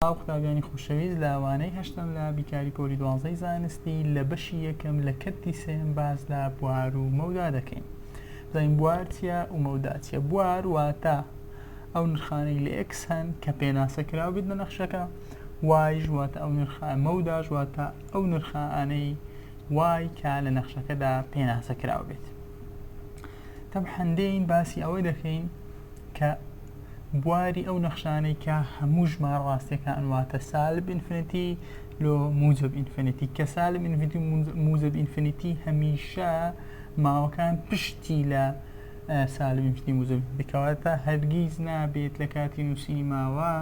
سڵاو قوتابیانی خۆشەویست لە وانەی هەشتەم لە بیکاری پۆلی دوانزەی زانستی لە بەشی یەکەم لە کەرتی سێم باس لە بوار و مەودا دەکەین بزانین بوار چییە و مەودا چییە بوار واتە ئەو نرخانەی لە x هەن کە پێناسە کراو بێت لە نەخشەکە y ش واتە ئەو نرخە مەوداش واتە ئەو نرخانەی y کە لە نەخشەکەدا پێناسە کراو بێت تەبعەن دێین باسی ئەوە دەکەین کە بواری ئەو نەخشانەی کە هەموو ژمارە ڕاستیەکان واتە سالب infinity لۆ موجب infinity کە سالب infinity موجب infinity هەمیشە ماوەکان پشتی لە سالب infinity موجب بکەواتە هەرگیز نابێت لە کاتی نووسینی ماوە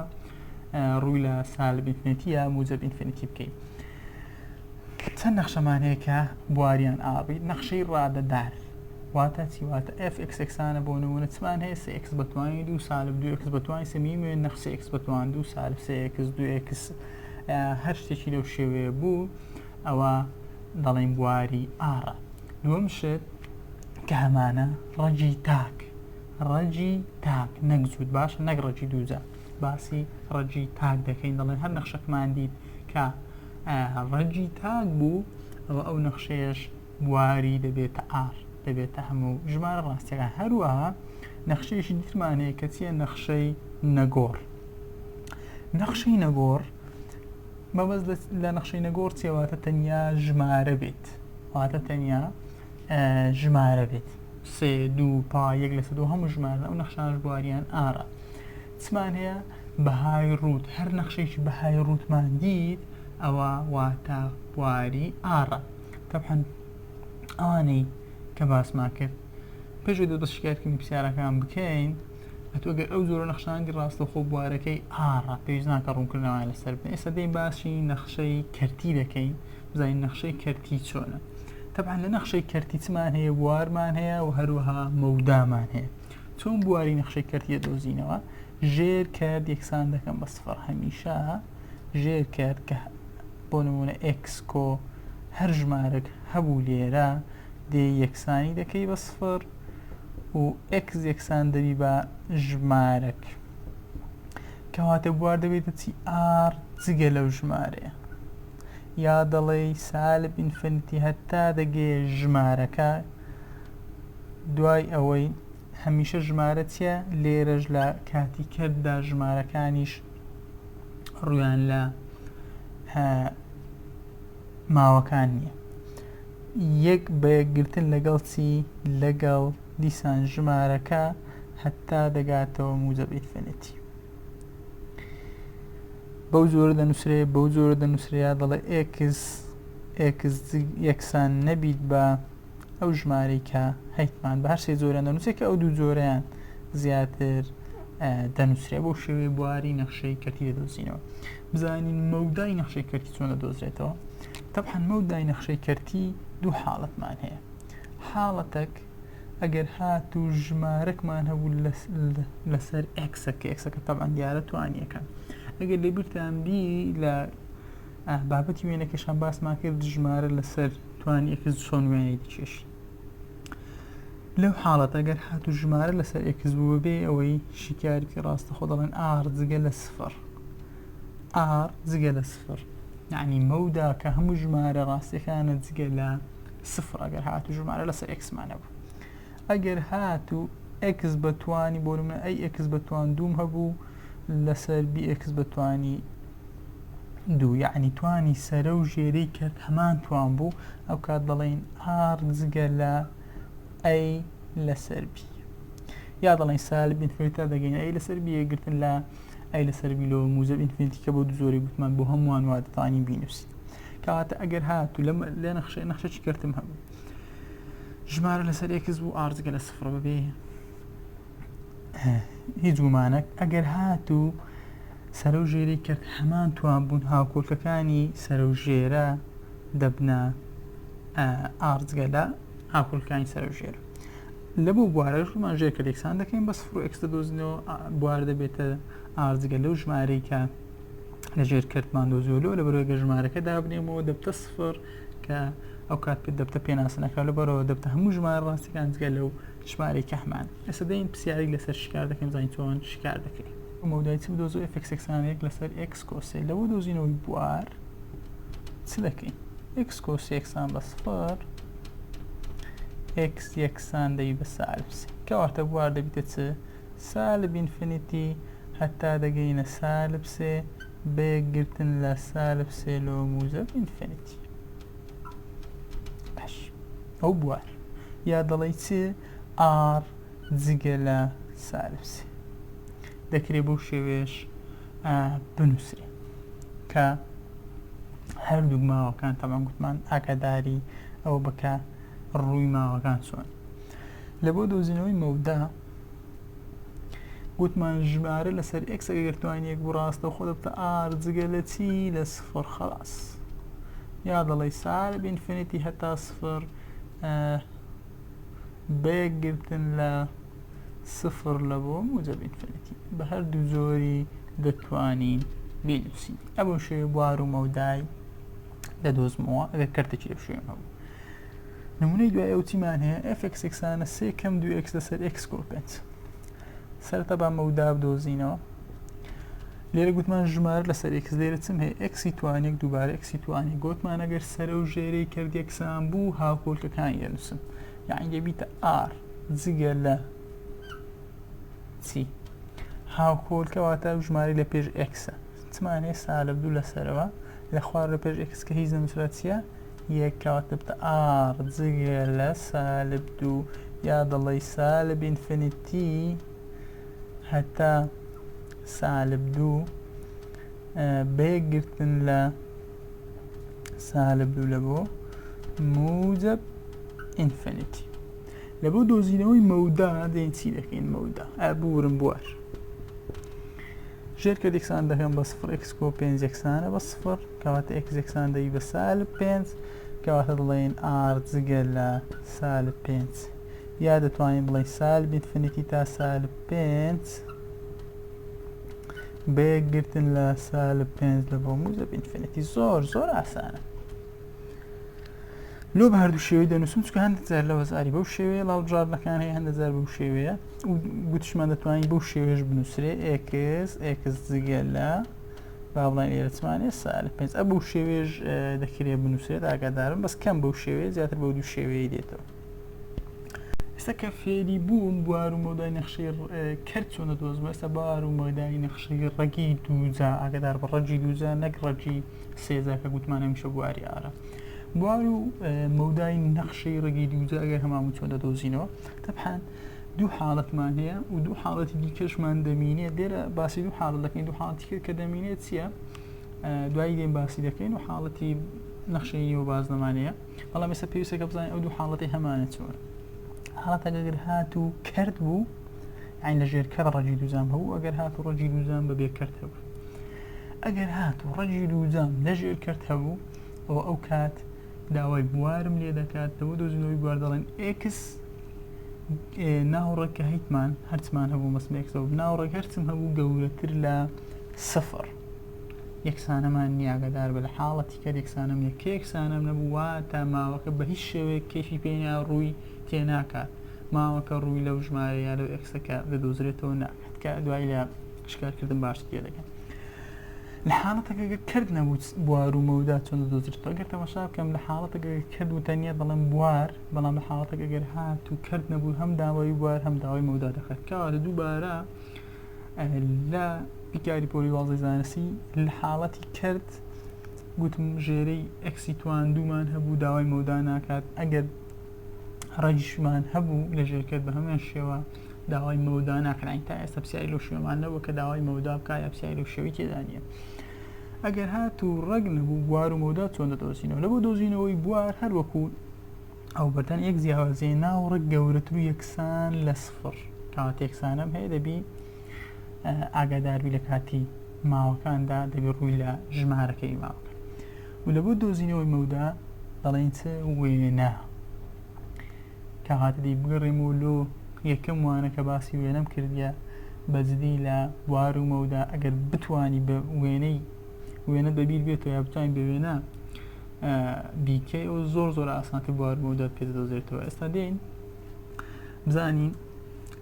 ڕووی لە سالب infinity یا موجب infinity بکەیت چەند نەخشەمان هەیە کە بواریان R بی نەخشەی ڕادەدار واتە چی واتە f x یەکسانە بۆ نمونە چمان هەیە سێ x بەتوانی دوو سالب دوو x بەتوانی سەمی وێن نەخشە x بەتوان دوو سالب سێ x دوو x هەر شتێکی لەو شێوەیە بوو ئەوە دەڵێن بواری R ە دووەم شت کە هەمانە ڕەگی تاک ڕەگی تاک نەک جووت باشە نەک ڕەگی دووجا باسی ڕەگی تاک دەکەین دەڵێن هەر نەخشەکمان دیت کە ڕەگی تاک بوو ئەوە ئەو نەخشەیەش بواری دەبێتە R دەبێتە هەموو ژمارە ڕاستیەکان هەروەها نەخشەیەکی دیترمان هەیە کە چیە نەخشەی نەگۆڕ نەخشەی نەگۆڕ مەبەست لە نەخشەی نەگۆڕ چیە واتە تەنیا ژمارە بێت واتە تەنیا ژمارە بێت سێ دوو پا یەک لەسەر دوو هەموو ژمارە ئەو نەخشانش بواریان R ە چمان هەیە بەهای ڕووت هەر نەخشێکی بەهای ڕووتمان دیت ئەوە واتە بواری R ە تەبعەن ئەوانەی کە باسمان کرد پێش دەست بە شکایەتکردنی پرسیارەکان بکەین ئەتۆ گەر ئەو جۆرە نەخشاندی ڕاستەوخۆ بوارەکەی R ە پێویست ناکە ڕوونکردنەوەیان لەسەر بکەین ئێستا دێین باسی نەخشەی کەرتی دەکەین بزانین نەخشەی کەرتی چۆنە تەبعەن لە نەخشەی کەرتی چمان هەیە بوارمان هەیە و هەروەها مەودامان هەیە چۆن بواری نەخشەی کەرتی دەدۆزینەوە ژێر کەرت یەکسان دەکەم بە سفر هەمیشە ژێر کەرت کە بۆ نمونە x کۆ هەر ژمارەک هەبوو لێرە دێ یەکسانی دەکەی بە سفر و x یەکسان دەبی بە ژمارەک کەواتە بوار دەبێتە چی R جگە لەو ژمارەیە یا دەڵێی سالب infinity هەتا دەگەیە ژمارەکە دوای ئەوەی هەمیشە ژمارە چیە لێرەش لە کاتی کرددا ژمارەکانیش ڕویان لە ماوەکان نییە یەک بە یەکگرتن لەگەڵ چی لەگەڵ دیسان ژمارەکە هەتا دەگاتەوە موجب infinity بەو جۆرە دەنووسرێ بەو جۆرە دەنووسرێ یا دەڵێ x x یەکسان نەبیت بە ئەو ژمارەی کە هەیتمان بە هەر سێ جۆریان دەنووسێت کە ئەو دوو جۆرەیان زیاتر دەنووسرێ بۆ شێوەی بواری نەخشەی کەرتی دەدۆزینەوە بزانین مەودای نەخشەی کەرتی چۆن دەدۆزرێتەوە تەبعەن مەودای نەخشەی کەرتی دوو حاڵەتمان هەیە حاڵەتەک ئەگەر هاتوو ژمارەکمان هەبوو لەسەر x ەکە x ەکە تەبعەن دیارە توانیەکە ئەگەر لەبیرتان بی لە بابەتی وێنەکەشان باسمان کرد ژمارە لەسەر توانی x چۆن وێنەی دەکێشی لەو حاڵەت ئەگەر هاتوو ژمارە لەسەر x بوو بەبێ ئەوەی شیکارێکی ڕاستەخۆ دەڵێن R جگە لە سفر R جگە لە سفر یعنی مەودا کە هەموو ژمارە ڕاستیەکانە جگە لە سفر ئەگەر هاتوو ژمارە لەسەر x مان هەبوو ئەگەر هاتوو x بەتوانی بۆ نمونە a x بەتوان دووم هەبوو لەسەر b x بەتوانی دوو یعنی توانی سەرە و ژێرەی کەرت هەمان توان بوو ئەو کات دەڵێن R جگە لە a لەسەر b یا دەڵێن سالب infinity دەگەین a لەسەر b یەکگرتن لە a لەسەر b لۆ موجب infinity کە بۆ دوو جۆری گوتمان بۆ هەمووان وا دەتوانین بینووسین کەواتە ئەگەر هاتوو لەم لە نەخشە نەخشەکی کەرتم هەبوو ژمارە لەسەر x بوو R جگە لە سفر بەبێ هیچ گومانەک ئەگەر هاتوو سەرە و ژێری کرد هەمان توان بوون هاوکۆلکەکانی سەرە و ژێرە دەبنە R جگە لە هاوکۆلکانی سەرە و ژێرە لە بۆ بوارەش ڕوومان ژێر کە یەکسان دەکەین بە سفر و x دەدۆزینەوە بوار دەبێتە R جگە لەو ژمارەی کە لە ژێر کەرتمان دۆزیەوە لەبەرەوە گەر ژمارەکە دابنێمەوە دەبتە سفر کە ئەو کات پێ دەبتە پێناسە نەکراو لەبەرەوە دەبتە هەموو ژمارە ڕاستەکان جگە لەو ژمارەی کە هەمان ئێستا دێین پرسیارێک لەسەر شکار دەکەین بزانین چۆن شکار دەکرێت. مەودای چ بدۆزەوە f x یەکسانە یەک لەسەر x کۆ سێ. لەوە دۆزینەوەی بوار چ دەکەین؟ x کۆ سێ یەکسان بە سفر، x یەکسان دەبی بە سالب سێ. کەواتە بوار دەبیتە چ؟ سالب infinity هەتا دەگەینە سالب سێ بە یەکگرتن لە سالب سێ لۆ موجەب infinity. باش ئەو بوار یا دەڵێی چ؟ R جگە لە سالب سێ. دەکرێت بەو شێوەیەش بنووسرێ کە هەردوو ماوەکان تەمان گوتمان ئاگاداری ئەوە بکە ڕووی ماوەکان چۆن. لە بۆ دۆزینەوەی مەودا گوتمان ژمارە لەسەر x ئەگەر توانیەک بوو ڕاستەوخۆ دەبتە R جگە لە چی؟ لە سفر. خلاص یا دەڵێی سالب infinity هەتا سفر بەیەکگرتن لە سفر لە بۆ موجەب infinity، بە هەردوو جۆری دەتوانین بینووسین. ئەبەو شێوەیە بوار و مەودای دەدۆزمەوە ئەگەر کەرتێکی لەو شوێن هەبوو. نمونەی دوای ئەو چیمان هەیە؟ f x یەکسانە سێ کەم دوو x لەسەر x کۆ پێنج. سەرەتا با مەودا بدۆزینەوە. لێرە گوتمان ژمارە لەسەر x، لێرە چم هەیە؟ x ی توانێک دووبارە x ی توانێک. گوتمان ئەگەر سەرە و ژێرەی کرد یەکسان بوو هاوکۆلکەکانی دەنووسم، یعنی دەبیتە R جگە لە چی؟ هاوکۆلکە واتە ژمارەی لە پێش x ە. چمان هەیە؟ سالب دوو لەسەرەوە، لە خوار لە پێش x کە هیچ نەنووسرا چییە؟ یەک. کەواتە دەبتە R جگە لە سالب دوو، یا دەڵێی سالب infinity هەتا سالب دوو بەیەکگرتن لە سالب دوو لە بۆ موجب infinity. لە بۆ دۆزینەوەی مەودا دێن چی دەکەین؟ مەودا بورم بوار ژێر کە یەکسان دەکەم بە سفر، x کۆ پێنج یەکسانە بە سفر، کەواتە x یەکسان دەبی بە سالب پێنج. کەواتە دەڵێن R جگە لە سالب پێنج، یا دەتوانین بڵێین سالب infinity تا سالب پێنج بەیەکگرتن لە سالب پێنج لە بۆ موجب infinity. زۆر زۆر ئاسانە. لۆ بە هەردوو شێوەی دەنووسم چونکە هەندێک جار لە وەزاری بەو شێوەیە لاڵبژاردنەکان هەیە، هەندێک جار بەو شێوەیە و گوتشمان دەتوانین بەو شێوەیەش بنووسرێ x x جگە لە با بڵێن ئێرە چمانێ سالب پێنج. ئە بەو شێوەیەش دەکرێت بنووسرێت، ئاگادارم بەس کەم بەو شێوەیە زیاتر بەو دوو شێوەیە دێتەوە. ئێستا کە فێری بووم بوار و مەودای نەخشەی کەرت چۆن دەدۆزمەوە، ئێستا بوار و مەودای نەخشەی ڕەگی دووجا، ئاگادار بە ڕەگی دووجا نەک ڕەگی سێجا کە گوتمان هەمیشە بواری R ە. بوار و مەودای نەخشەی ڕەگی دووجا ئەگەر هەمامو چۆن دەدۆزینەوە؟ تەبحان دوو حاڵەتمان هەیە و دوو حاڵەتی دیکەشمان دەمینێت. لێرە باسی دوو حاڵەت دەکەین، دوو حاڵەتی کە دەمینێت چییە؟ دوایی دێن باسی دەکەین و حاڵەتی نەخشەی نیوە بازنەمانەیە. بەڵام ئێستا پێویستە کە بزانین ئەو دوو حاڵەتی هەمانە چۆن. حاڵەتەکە ئەگەر هات و کەرت بوو، یعنی لە ژێر کەر ڕەگی دووجام هەبوو، ئەگەر هات و ڕەگی دووجام بە بێ کەرت هەبوو. ئەگەر هات و ڕەگی دووجام لە ژێر کەرت هەبوو، ئەوە ئەو کات داوای بوارم لێ دەکات. لەوە دۆزینەوەی بوار دەڵێن x ناوڕێک کە هیتمان هەرچمان هەبوو مەسم x ناوڕێک هەرچم هەبوو گەورەتر لە سفر یەکسانەمان نییە. ئاگادار بە لە حاڵەتی کە یەکسانەم نییە، کە یەکسانەم نەبوو واتە ماوەکە بە هیچ شێوەیەک کەیفی پێ نا ڕووی تێ ناکات، ماوەکە ڕووی لەو ژمارە یا لەو x ەکە دەدۆزرێتەوە ناکات کە دوای لە شکارکردن باشتر پێ دەگەن. لە حاڵەتەکە گەر کەرت نەبوو بوار و مەودا چۆن دەدۆزرێتەوە؟ ئەگەر تەماشا بکەم لە حاڵەتەکە گەر کەرت بوو تەنیا دەڵێم بوار، بەڵام لە حاڵەتەکە گەر هات و کەرت نەبوو هەم داوای بوار هەم داوای مەودا دەکات. کەواتە دووبارە لە بیکاری پۆلی دوازدەی زانستی لە حاڵەتی کەرت گوتم ژێرەی x ی توان دوومان هەبوو داوای مەودا ناکات، ئەگەر ڕەگیشمان هەبوو لە ژێرکەت بە هەمان شێوە داوای مەودا ناکەین. تا ئێستا پرسیاری لەو شێوەمان نەبوو کە داوای مەودا بکە یا پرسیاری لەو شێوەی تێدا نییە. ئەگەر هات و ڕەگ نەبوو بوار و مەودا چۆن دەدۆزینەوە؟ لە بۆ دۆزینەوەی بوار هەر وەکو ئەو بەتەن یەک جیاوازی ناو ڕەگ گەورەتر و یەکسان لە سفر، کەواتە یەکسانەم هەیە دەبی ئاگاداربی لە کاتی ماوەکاندا دەبی ڕووی لە ژمارەکەی ماوەکە. و لە بۆ دۆزینەوەی مەودا دەڵێن چ وێنە کەواتە دی بگەڕێم و لۆ یەکەم وانە کە باسی وێنەم کردیە بەجدی لە بوار و مەودا ئەگەر بتانی بە وێنەی وێنە بەبیر بێتەوە یا بتوانین بە وێنە بیکەی ئەو زۆر زۆر ئاسانتر بوار مەودا پێ دەدۆزێتەوە. ئێستا دێین بزانین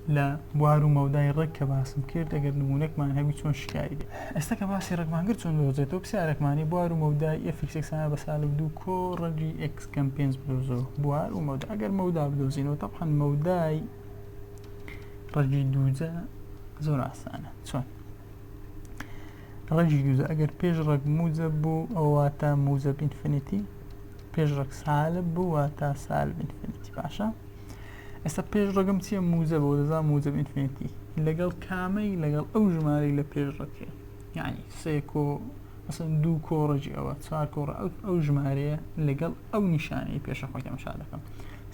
لە بوار و مەودای ڕێک کە باسم کرد ئەگەر نمونەکمان هەبی چۆن شکاری دێ ئێستا کە باسی ڕێکمان کرد چۆن دۆزێتەوە پرسیارێکمانی بوار و مەودای f x یەکسانە بە سالب دوو کۆ ڕەگی x کەم پێنج بدۆزەوە بوار و مەودا ئەگەر مەودا بدۆزینەوە تەبعەن مەودای ڕەگی دووجە زۆر ئاسانە چۆن ڕەگی دووجە ئەگەر پێش ڕەگ موجەب بوو ئەوە واتە موجەب infinity پێش ڕەگ سالب بوو واتە سالب infinity باشە ئێستا پێش ڕەگم چییە موجەبە و دەزان موجەب infinity لەگەڵ کامەی لەگەڵ ئەو ژمارەی لە پێش ڕەکێ یعنی سێ کۆ مەسەن دوو کۆ ڕەگی ئەوە چوار کۆ ئەو ئەو ژمارەیە لەگەڵ ئەو نیشانەی پێشە خۆی تەماشا دەکەم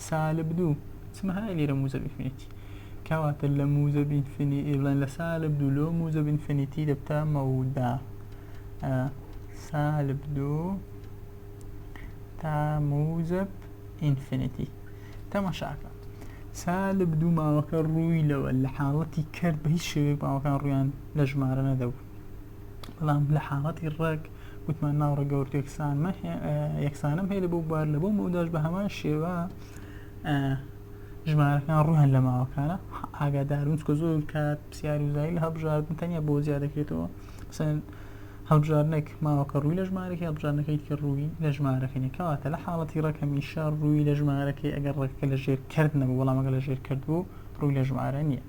سالب دوو چمە هەیە لێرە موجەب infinity کەواتە لە موجەب infinity بڵێن لە سالب دوو لۆ موجەب infinity دەبتە مەودا سالب دوو تا موجەب infinity تەماشاکە سالب دوو ماوەکە ڕووی لەوە لە حاڵەتی کرد بە هیچ شێوەیەک ماوەکان ڕویان لە ژمارە نەدەبوو بەڵام لە حاڵەتی ڕەگ وتمان ناو ڕەگەورت یەکسانمە یەکسانم هەیە لە بۆ بوار لە بۆ مەوداش بە هەمان شێوە ژمارەکان ڕویان لە ماوەکانە ئاگادارون چکە زۆر کات پرسیار و زای لە هەڵبژاردن تەنیا بۆ زیاد دەکرێتەوە مثلەن هەڵبژاردنێک ماوەکە ڕووی لە ژمارەکەی هەڵبژاردنەکەی دیکە ڕووی لە ژمارەکە نیە کەواتە لە حاڵەتی ڕەگ هەمیشە ڕووی لە ژمارەکەی ئەگەر ڕەگەکە لە ژێر کەرت نەبوو بەڵام ئەگەر لە ژێر کەرت بوو ڕووی لە ژمارە نییە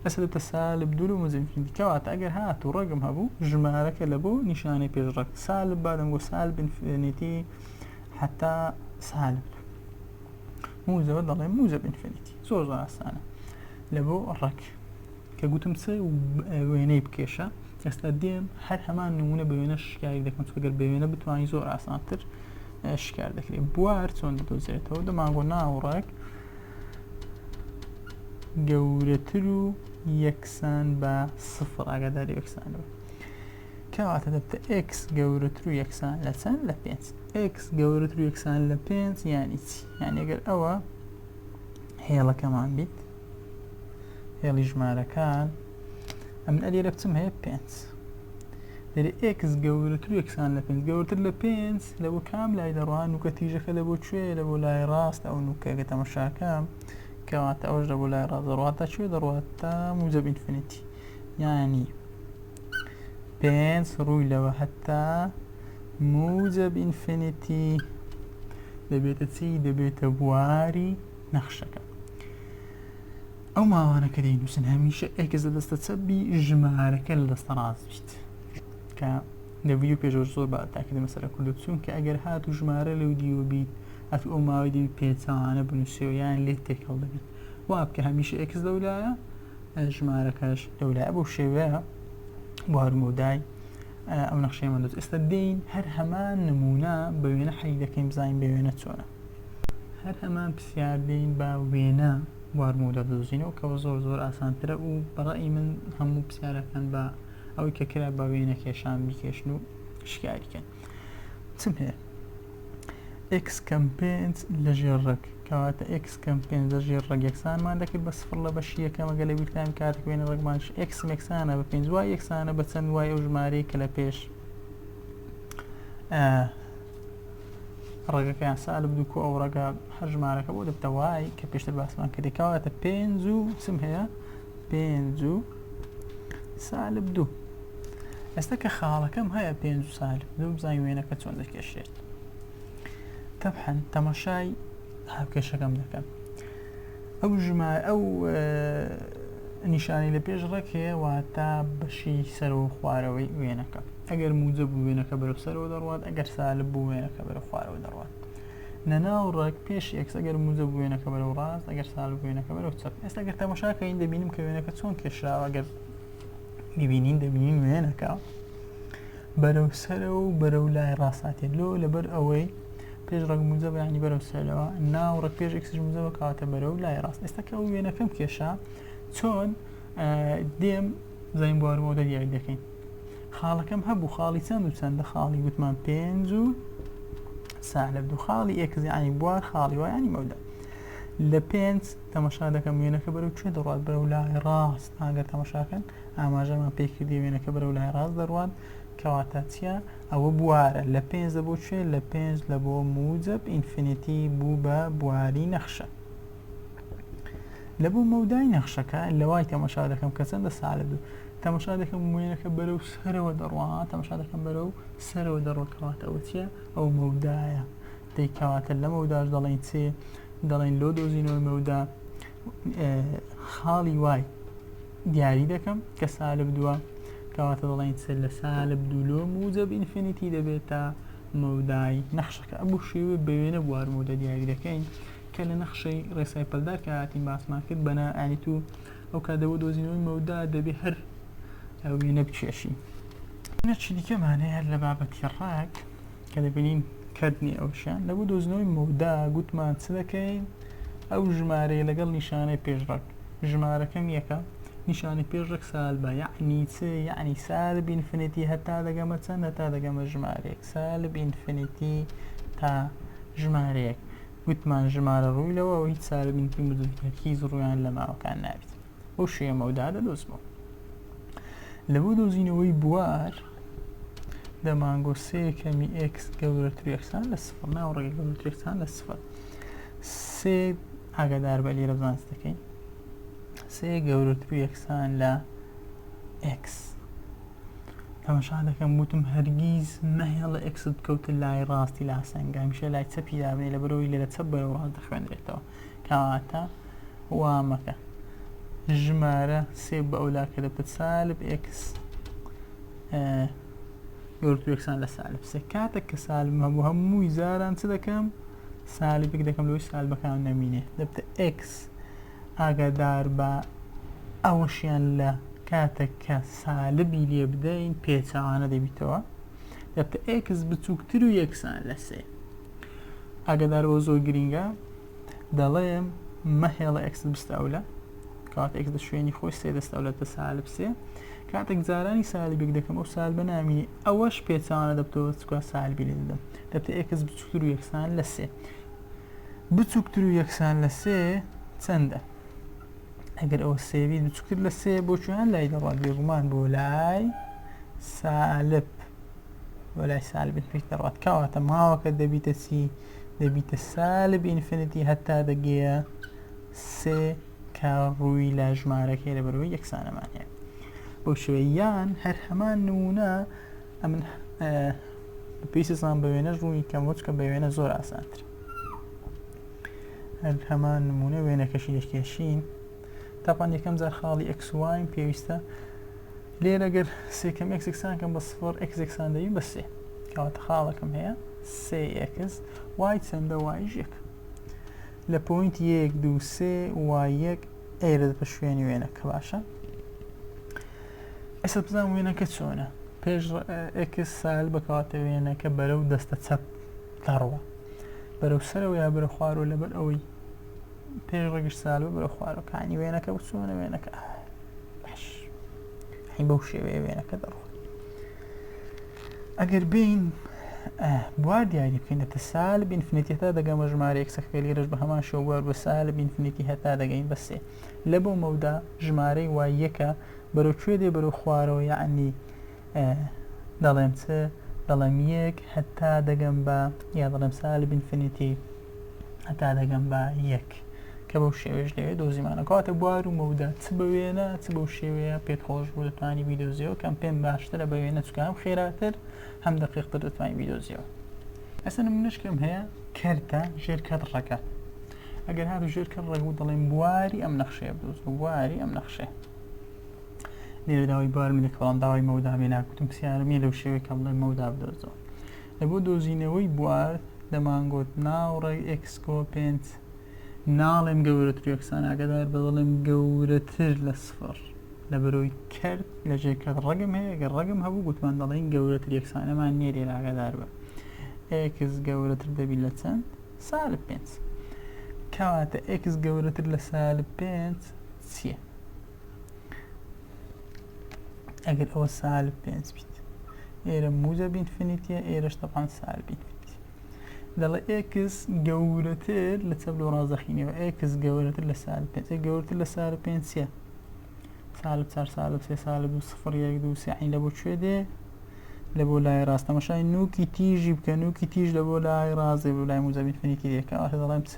ئەسە دەبتە سالب دوو لە موجب infinity کەواتە ئەگەر هات و ڕەگم هەبوو ژمارەکە لە بۆ نیشانەی پێش ڕەگ سالب با دەمگۆ سالب infinity حتا سالب موجەبە دەڵێم موجەب infinity زۆر زۆر ئاسانە لە بۆ ڕەگ کە گوتم چ وێنەی بکێشە ئێستا دێم هەر هەمان نمونە بە وێنە شکاری دەکەم چونکە گەر بە وێنە بتوانانی زۆر ئاسانتر شکار دەکرێت بوار چۆن دەدۆزرێتەوە دەمانگۆ ناوڕێک گەورەتر و یەکسان بە سفر ئاگاداری یەکسانەوە کەواتە دەبتە x گەورەتر و یەکسان لە چەند لە پێنج x گەورەتر و یەکسان لە پێنج یانی چی یعنی ئەگەر ئەوە هێڵەکەمان بیت هێڵی ژمارەکان ئەمن ئەلێرە بچم هەیە پێنج لێرە x گەورەتر و یەکسان لە پێنج گەورەتر لە پێنج لە بۆ کام لای دەڕوا نوکە تیژەکە لە بۆ کوێ لە بۆ لای ڕاست ئەو نوکەگە تەمەشاکەم کەواتە ئەوش لە بۆ لای ڕاست دەڕوات تا کوێ دەڕوات تا موجەب infinity یعنی پێنج ڕووی لەوە هەتا موجەب infinity دەبێتە چی دەبێتە بواری نەخشەکە ئەو ماوانە کە دەینووسن هەمیشە x لە دەستە چەپ بی ژمارەکە لە دەستە ڕاست بیت کە لە ڤیدیۆ پێشەوە زۆر بە تاکیدە مەسەلە کوردە چونکە ئەگەر هات و ژمارە لەو دیوە بیت ئەتو ئەو ماوەی دەبی پێچەوانە بنووسێ و یان لێت تێکەڵ دەبیت وا بکە هەمیشە x لەولایە ژمارەکەش لەولایە بەو شێوەیە بوار و مەودای ئەو نەخشەیەمان دۆزی ئێستا دێین هەر هەمان نمونە بە وێنە حەلی دەکەین بزانین بە وێنە چۆنە هەر هەمان پرسیار دێین بە وێنە بوار مەودا دەدۆزینەوە کەەوە زۆر زۆر ئاسانترە و بەڕئی من هەموو پرسیارەکان بە ئەوەی کە کرا بە وێنە کێشان بیکێشن و شکاریکەن چم هەیە x کەم پێنج لە ژێر ڕەگ کەواتە x کەم پێنج لە ژێر ڕەگ یەکسانمان دەکرد بە سفر لە بەشی یەکەم ئەگەر لە بیرتان کاتێک وێنە ڕەگمان x یەکسانە بە پێنج y یەکسانە بە چەند y ئەو ژمارەیە کە لە پێش ڕەگەکەیان سالب دوو کۆ ئەو ڕەگە هەر ژمارەکە بۆ دەبتە y کە پێشتر باسمان کردی کەواتە پێنج و چم هەیە پێنج و سالب دوو ئێستا کە خاڵەکەم هەیە پێنج و سالب دوو بزانین وێنەکە چۆن دەکێشێت تەبحەن تەماشای هاوکێشەکەم دەکەم ئەو ژما ئەو نیشانەی لە پێش ڕێک هەیە واتە بەشی سەرەوە خوارەوەی وێنەکە ئەگەر موجە بوو وێنەکە بەرەو سەرەوە دەڕوات ئەگەر سالب بوو وێنەکە بەرەو خوارەوە دەڕوات نەناو ڕێک پێش x ئەگەر موجە بوو وێنەکە بەرەو ڕاست ئەگەر سالب بوو وێنەکە بەرەو چەپ ئێستا گەر تەماشاکەین دەبینم کە وێنەکە چۆن کێشراوە گەر ببینین دەبینین وێنەکە بەرەو سەرەوە و بەرەو لای ڕاستاتێت لۆ لەبەر ئەوەی پێش ڕەگ موجەبە یانی بەرەو سەرەوە ناو ڕەگ پێش x یش موجەبە کەواتە بەرەو لای ڕاست ئێستا کە ئەو وێنەکەم کێشا چۆن دێم زین بوار مەودا دیاری دەکەین خاڵەکەم هەبوو خاڵی چەند و چەندە خاڵی گوتمان پێنج و سالب دوو خاڵی x یانی بوار خاڵی y یانی مەودا لە پێنج تەمەشا دەکەم وێنەکە بەرەو کوێ دەڕات بەرەو لای ڕاست ئاگەر تەمەشاکەن ئاماژەمان پێکردی وێنەکە بەرەو لای ڕاست دەڕوات کەواتە چییە ئەوە بوارە لە پێنج لە بۆ کوێ لە پێنج لە بۆ موجب infinity بوو بە بواری نەخشە. لە بۆ مەودای نەخشەکە لە y تەمەشا دەکەم کە چەندە سالب دوو تەمەشا دەکەم وێنەکە بەرەو سەرەوە دەڕوا تەمەشا دەکەم بەرەو سەرەوە دەڕۆ کەواتە ئەوە چییە ئەو مەودایە دەی کەواتە لە مەوداش دەڵێین چێ دەڵێن لۆ دۆزینەوەی مەودا خاڵی y دیاری دەکەم کە سالب دووە کەواتە دەڵێن چ لە سالب دوو لۆ موجب infinity دەبێتە مەودای نەخشەکە ئەبوو شێوێ بەوێنە بوار مەودا دیاری دەکەین کە لە نەخشەی ڕێسای پەلدار کە هاتین باسمان کرد بەنا ئەنی تو ئەو کات دەبوو دۆزینەوەی مەودا دەبێ هەر وێنە بکێشین نەچی دیکەمان هەیە هەر لە بابەتی ڕاک کە دەبینین کەت نییە ئەوشیان لە بۆ دۆزینەوەی مەودا گوتمان چ دەکەین ئەو ژمارەیە لەگەڵ نیشانەی پێشڕەگ ژمارەکەم یەکە نیشانەی پێشڕەگ سالبە یعنی چ یعنی سالب infinity هەتا دەگەمە چەند هەتا دەگەمە ژمارەیەک سالب infinity تا ژمارەیەک گوتمان ژمارە ڕووی لەوە و هیچ سالب infinity موجب هەرگیز ڕوویان لە ماوەکان نابێت بەو شێوە مەودا دەدۆزمەوە لە بۆ دۆزینەوەی بوار دەمانگۆ سێ کەمی x گەورەتر یەکسان لە سفر ناو ڕێگە گەورەتر یەکسان لە سفر سێ ئاگادار بە لێرە بزانست دەکەین سێ گەورەتر یەکسان لە x تەماشا دەکەم وتم هەرگیز مەهێڵە x ت بکەوتە لای ڕاستی لاسەنگە هەمیشە لای چەپی دابنێ لەبەرەوەی لە چەپ بەرەو ڕاست دەخوێنرێتەوە کەواتە وا مەکە ژمارە سێ بە ئەولا کە دەبتە سالب x گەورەتر یەکسان لە سالب سێ کاتێک کە سالب هەبوو هەمووی جاران چ دەکەم سالبێک دەکەم لەوەی سالبەکان نەمینێ دەبتە x ئاگادار بە ئەوەشیان لە کاتێک کە سالبی لێ بدەین پێچەوانە دەبیتەوە دەبتە x بچووکتر و یەکسان لە سێ ئاگادار بۆ زۆر گرینگە دەڵێم مەهێڵە x بستە ئەولا کات x لە شوێنی خۆی سێ دەستە ئەولە دەبتە سالب سێ کاتێک جارانی سالبێک دەکەم ئەو سالبە نامینی ئەوەش پێچوانە دەبتەوە چکە سالبی لێ دەدەم دەبتە x بچووکتر و یەکسان لە سێ بچووکتر و یەکسان لە سێ چەندە ئەگەر ئەوە سێوی بچووکتر لە سێ بۆ کوێیان لای دەڕات بێگومان بۆ لای سالب بۆ لای سالب infinity دەڕات کەواتە ماوەکە دەبیتە چی دەبیتە سالب infinity هەتا دەگەیە سێ کە ڕووی لە ژمارەکەی لەبەرەوەی یەکسانەمان هەیە بەو شێوەیە یان هەر هەمان نمونە ئەمن پێویستان بە وێنەش ڕوونی کەمەوە چکە بە وێنە زۆر ئاسانتر هەر هەمان نمونە وێنەکەشی دەکێشین تاپان یەکەم جار خاڵی x y م پێویستە لێرە گەر سێکەم x یەکسان کەم بە سفر x یەکسان دەبی بە سێ کەواتە خاڵەکەم هەیە سێ x y چەندە y یەک لە point یەک دوو سێ y یەک ئێرە بە شوێنی وێنەکە باشە ئێستا بزانم وێنەکە چۆنە پێش x سالبە کەواتە وێنەکە بەرەو دەستە چەپ دەڕوە بەرەو سەرەوە یا بەرە خوارەوە لەبەر ئەوەی پێش ڕەگش سالبە بەرە خوارەکانی وێنەکە بچۆنە وێنەکە باش هەی بەو شێوەیە وێنەکە دەڕوە ئەگەر بین بوار دیاری بکەین دەتە سالب infinity هەتا دەگەمە ژمارە x ەکە لێرەش بە هەمان شێوە بوار بە سالب infinity هەتا دەگەین بە سێ لە بۆ مەودا ژمارەی y یەکە بەرەو کوێ دێ بەرەو خوارەوە یعنی دەڵێم چ دەڵێم یەک هەتا دەگەم بە یا دەڵێم سالب infinity هەتا دەگەم بە یەک کە بەو شێوەیەش لەوێ دۆزیمانە کەواتە بوار و مەودا چ بە وێنە چ بەو شێوەیە پێت خۆش بوو دەتوانی بیدۆزیەوە کەم پێم باشترە بە وێنە چکە هەم خێراتر هەم دقیقتر دەتوانی بیدۆزیەوە ئەسە نمونەشکەم هەیە کەرتە ژێر کەرت ڕەگە ئەگەر هاتو ژێر کەرت ڕەگ بوو دەڵێم بواری ئەم نەخشەیە بدۆزەوە بواری ئەم نەخشەیە لێرە داوای بوار من دەکە بەڵام داوای مەودا بێ ناکوتم پرسیارم نییە لەو شێوەیە کە بڵێم مەودا بدۆزەوە لە بۆ دۆزینەوەی بوار دەمانگوت ناو ڕێگ x کۆ پێنج ناڵێم گەورەتر یەکسان ئاگادار بە دەڵێم گەورەتر لە سفر لە بەرۆی کەرت لە ژێر کەرت ڕەگم هەیە گەر ڕەگم هەبوو گوتمان دەڵێین گەورەتر یەکسانەمان نییە لێرە ئاگادار بە x گەورەتر دەبی لە چەند سالب پێنج کەواتە x گەورەتر لە سالب پێنج چییە ئەگەر ئەوە سالب پێنج بیت ئێرە موجب infinity یە ئێرەش تەبعەن سالب infinity دەڵێ x گەورەتر لە چەپ لۆ ڕاست دەخینەوە x گەورەتر لە سالب پێنج گەورەتر لە سالب پێنج چییە سالب چار سالب سێ سالب دوو سفر یەک دوو سێ عین لە بۆ کوێ دێ لە بۆ لای ڕاست تەماشای نوکی تیژی بکە نوکی تیژ لە بۆ لای ڕاست دێ بۆ لای موجب infinity دێ کەواتە دەڵێم چ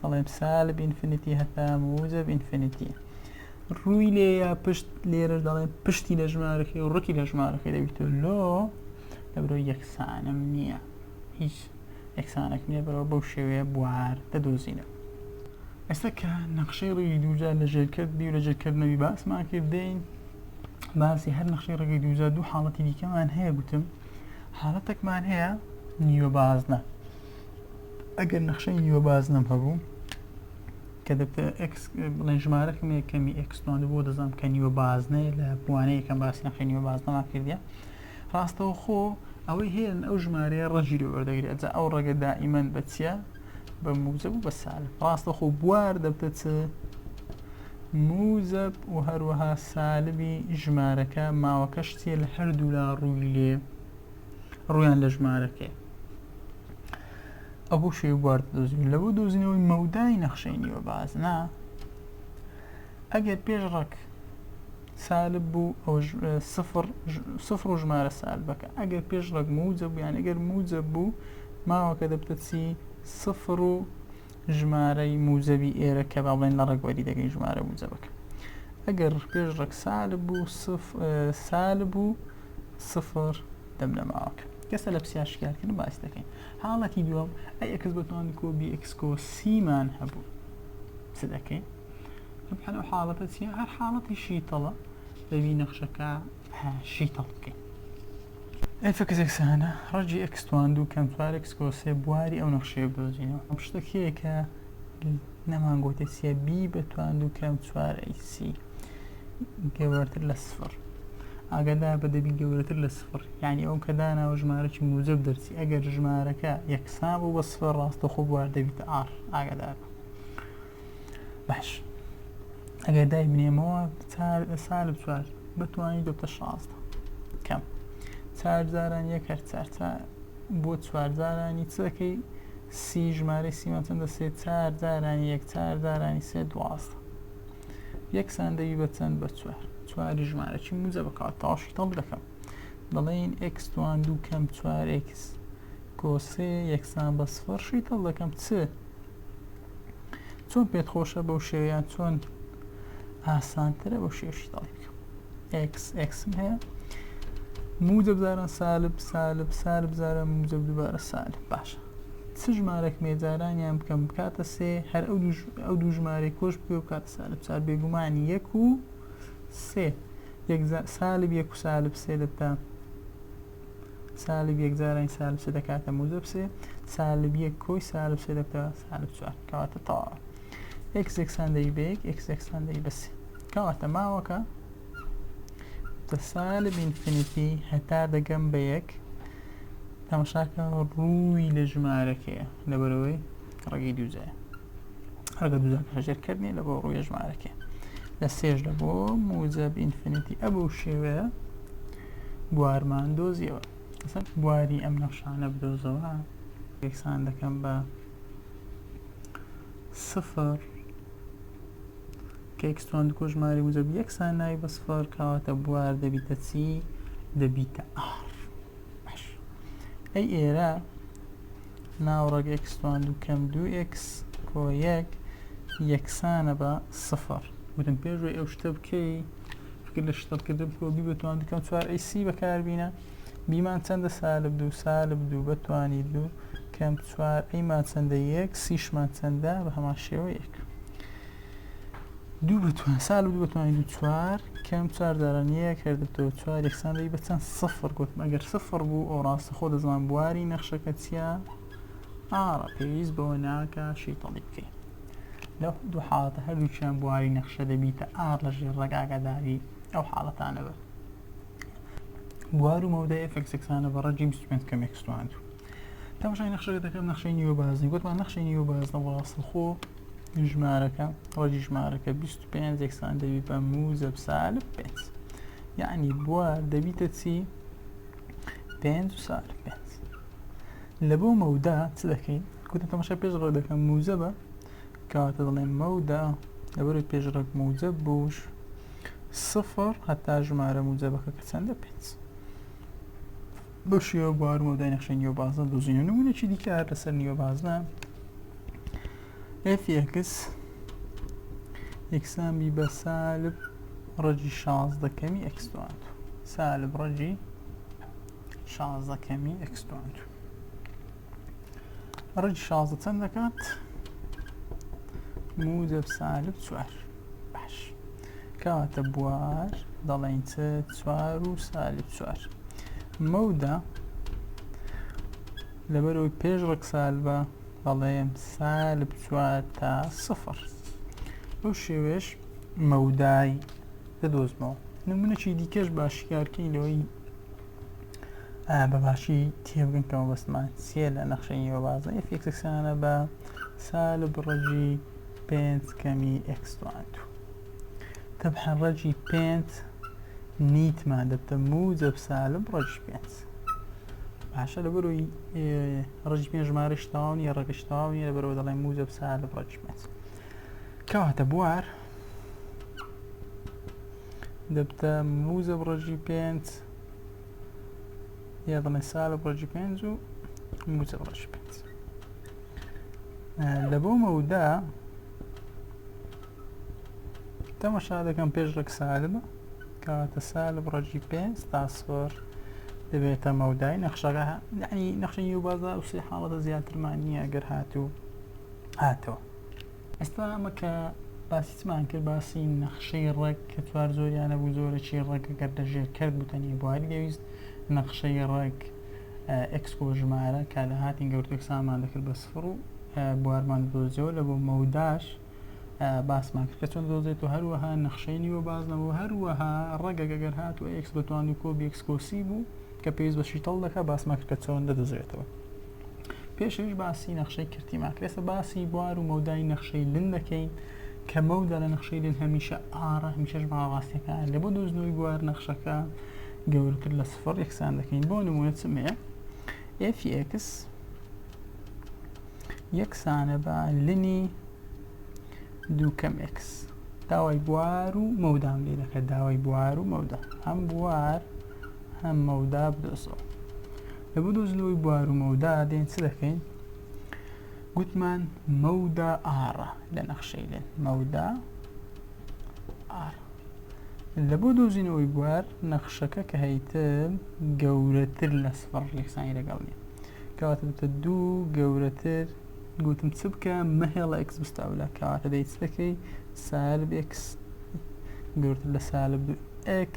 دەڵێم سالب infinity هەتا موجب infinity ڕووی لێیە پشت لێرە دەڵێن پشتی لە ژمارەکەی و ڕکی لە ژمارەکەی دەبیتەوە لۆ لەبەرەوە یەکسانم نییە هیچ یەکسانێک نییە بەرەوە بەو شێوەیە بوار دەدۆزینەوە. ئێستا کە نەخشەی ڕێگەی دووجار لە ژێرکرد بی و لە ژێرکرد نەبی باسمان کرد دێین باسی هەر نەخشەی ڕێگەی دووجار دوو حاڵەتی دیکەمان هەیە گوتم حاڵەتێکمان هەیە نیوە بازنە ئەگەر نەخشەی نیوە بازنەم هەبوو کە دەبتە x بڵێن ژمارەکەم هەیە کەمی x تواند بۆ دەزانم کە نیوە بازنەیە لە وانەیە یەکەم باسی نەخشەی نیوە بازنەمان کردیە ڕاستەوخۆ ئەوەی هەیە ئەو ژمارەیە ڕەگی لێ وەردەگرێت ئەجا ئەو ڕەگە دائیمەن بە چییە بە موجب و بە سالب ڕاستەخۆ بوار دەبتە چ موجب و هەروەها سالبی ژمارەکە ماوەکەش چیە لە هەردوولا ڕووی لێ ڕویان لە ژمارەکەی ئەو بۆ شێوە بوار دەدۆزین لە بۆ دۆزینەوەی مەودای نەخشەی نیوە بازنە ئەگەر پێش ڕەگ سالب بوو ئەو سفر سفر و ژمارە سالبەکە ئەگەر پێش ڕەگ موجب بوو یان ئەگەر موجب بوو ماوەکە دەبتە چی سفر و ژمارەی موجبی ئێرە کە با بڵێن لە ڕەگ وەری دەگەین ژمارە موجبەکە ئەگەر پێش ڕەگ سالب بوو سالب و سفر دەبنە ماوەکە کەسە لە پرسیار شکارکردن باسی دەکەین حاڵەتی دووەم a x بەتوان کۆ b x کۆ c مان هەبوو چ دەکەین طبعا ئەو حاڵەتە چییە هەر حاڵەتی شیتەڵە دەبی نەخشەکە شیتەڵ بکەین f x یەکسانە ڕەگی x توان دوو کەم چوار x کۆ سێ بواری ئەو نەخشەیە بدۆزینەوە ئەم شتە کێیە کە نەمان گۆتێ چییە b بە توان دوو کەم چوار a c گەورەتر لە سفر ئاگادار بە دەبی گەورەتر لە سفر یعنی ئەو کە داناوە ژمارەی موجب دەرچی ئەگەر ژمارەکە یەکسان بوو بە سفر ڕاستەخۆ بوار دەبیتە R ئاگادار بە باش ئەگەر دای بنێمەوە سالب چوار بتوانین دەبتە شازدە کەم چار جاران یەک هەر چار چار بۆ چوار جارانی چ دەکەی سی ژمارەی سیمان چەندە سێ چار جارانی یەک چار جارانی سێ دوازدە یەکسان دەبی بە چەند بە چوار چواری ژمارە چی موجە بکات تاشی تەڵ دەکەم دەڵێن x توان دوو کەم چوار x کۆ سێ یەکسان بە سفر شیتەڵ دەکەم چ چۆن پێت خۆشە بەو شێوەیان چۆن ئاسانترە بەو شێوە شیتەڵی بکەم x x م هەیە موجب جاران سالب سالب سالب جاران موجب دووبارە سالب باشە چ ژمارەک مێجارانیان بکەم بکاتە سێ هەر ئەو ئەو دوو ژمارەی کۆش بکە بکاتە سالب چار بێگومان یەک و سێ یەک سالب یەک و سالب سێ دەبتە سالب یەک جارانی سالب سێ دەکاتە موجب سێ سالب یەک کۆی سالب سێ دەبتە سالب چوار کەواتە تەواوە x یەکسان دەی بە یەک x یەکسان دەی بە سێ کەواتە ماوەکە بە سالب infinity هەتا دەگەم بە یەک تەماشاکە ڕووی لە ژمارەکەیە لەبەرەوەی ڕەگی دووجایە ڕەگە دووجاکە ژێر کردنی لە بۆ ڕووی ژمارەکەی لە سێش لە بۆ موجب infinity ئەبوو شێوەیە بوارمان دۆزیەوە ئەسەر بواری ئەم نەخشانە بدۆزەوە یەکسان دەکەم بە سفر کە x توان کۆ ژمارەی موجب یەکسان ناوی بە سفر کەواتە بوار دەبیتە چی دەبیتە R باش ئەی ئێرە ناوڕەگ x توان دوو کەم دوو x کۆ یەک یەکسانە بە سفر وتم پێش ئەو شتە بکەی فکر لە شتەڵکردن بکەوە b بەتوان دوو کەم چوار a c بەکاربینە b مان چەندە سالب دوو سالب دوو بەتوانی دوو کەم چوار a مان چەندە یەک c شمان چەندە بە هەمان شێوە یەک دوو بتوان سالب دوو بتوانین دوو چوار کەم چوار جاران یەک هەر دەبتەوە چوار یەکسان دەبی بە چەند سفر گوتم ئەگەر سفر بوو ئەو ڕاستە خۆ دەزان بواری نەخشەکە چییە R ە پێویست بەوە ناکە شیتەڵی بکەین لەو دوو حاڵەتە هەردووکیان بواری نەخشە دەبیتە R لە ژێر ڕەگ ئاگاداری ئەو حاڵەتانە بن بوار و مەودای f x یەکسانە بە ڕەگی 25 کەم x توان دوو تەماشای نەخشەکە دەکەم نەخشەی نیوە بازنی گوتمان نەخشەی نیوە بازنە ڕاستەخۆ ژمارەکە ڕەگی ژمارەکە 25 یەکسان دەبی بە موجب سالب 5 یعنی بوار دەبیتە چی 5 و سالب 5 لە بۆ مەودا چ دەکەین گوتم تەماشای پێش ڕەگ دەکەم موجبە کەواتە دەڵێم مەودا لەبەرەوەی پێش ڕەگ موجب بووش سفر هەتا ژمارە موجبەکە کە چەندە پێنج بەو شێوە بوار مەودای نەخشەی نیوە بازنە دۆزینەوە نمونێکی دیکە هەر لەسەر نیوە بازنە. F x یەکسان بی بە سالب ڕەگی 16 کەمی x توان دوو سالب ڕەگی 16 کەمی x توان دوو ڕەگی 16 چەند دەکات؟ موجب سالب چوار باش کەواتە بوار دەڵێین چ چوار و سالب چوار مەودا لەبەرەوەی پێش ڕەگ سالبە دەڵێم سالب چوار تا سفر بەو شێوەیەش مەودای دەدۆزمەوە نمونەکی دیکەش با شیکارکەین لەوەی بە باشی تێبگەن کە مەبەستمان چییە لە نەخشەی نیوەبازنە f x یەکسانە بە سالب ڕەگی پێنج کەمی x توان دوو تەبعەن ڕەگی پێنج نیتمان دەبتە موجب سالب ڕەگی پێنج باشە لەبەرەوەی ڕەگی پێنج ژمارەش تەواو نییە ڕەگش تەواو نییە لەبەرەوە دەڵێن موجب سالب ڕەگی پێنج کەواتە بوار دەبتە موجب ڕەگی پێنج یا دەڵێن سالب ڕەگی پێنج و موجب ڕەگی پێنج لە بۆ مەودا تەمەشا دەکەم پێش ڕێک سالبە کەواتە سالب ڕەگی پێنج تا سفر دەبێتە مەودای نەخشەکە یعنی نەخشەی نیو بازا و سێ حاڵەتە زیاترمان نییە ئەگەر هاتوو هاتەوە ئێستا ئەمە کە باسی چمان کرد باسی نەخشەی ڕێک کە چوار زۆریانە بوو زۆرەکی ڕێک گەر لە ژێر کەرت بوو تەنیا بواری دەویست نەخشەی ڕێک x کۆ ژمارە کە لە هاتین گەورتر یەکسانمان دەکرد بە سفر و بوارمان دۆزیەوە لە بۆ مەوداش باسمان کرد کە چۆن دۆزێت و هەروەها نەخشەی نیوە بازنەوە هەروەها ڕەگەک ئەگەر هات و x بەتوان و کۆ b x کۆ c بوو کە پێویست بە شیتەڵ دەکات باسمان کرد کە چۆن دەدۆزرێتەوە پێشەویش باسی نەخشەی کەرتیمان کرد ئێستا باسی بوار و مەودای نەخشەی ln دەکەین کە مەودا لە نەخشەی ln هەمیشە R ە هەمیشە ژمارە ڕاستیەکان لە بۆ دۆزینەوەی بوار نەخشەکە گەورەتر لە سفر یەکسان دەکەین بۆ نمونە چم هەیە fx یەکسانە بە ln ی دوو کەم x داوای بوار و مەودام لێ دەکات داوای بوار و مەودا هەم بوار هەم مەودا بدۆزەوە لە بۆ دۆزینەوەی بوار و مەودا دێن چ دەکەین گوتمان مەودا R ە لە نەخشەی ln مەودا R لە بۆ دۆزینەوەی بوار نەخشەکە کە هەیتر گەورەتر لە سفر یەکسانی لەگەڵ نیە کەواتە بتە دوو گەورەتر گوتم چ بکە مەهێڵە x بستاولە کەواتە دەی چ دەکەی سالب x گەورەتر لە سالب دوو x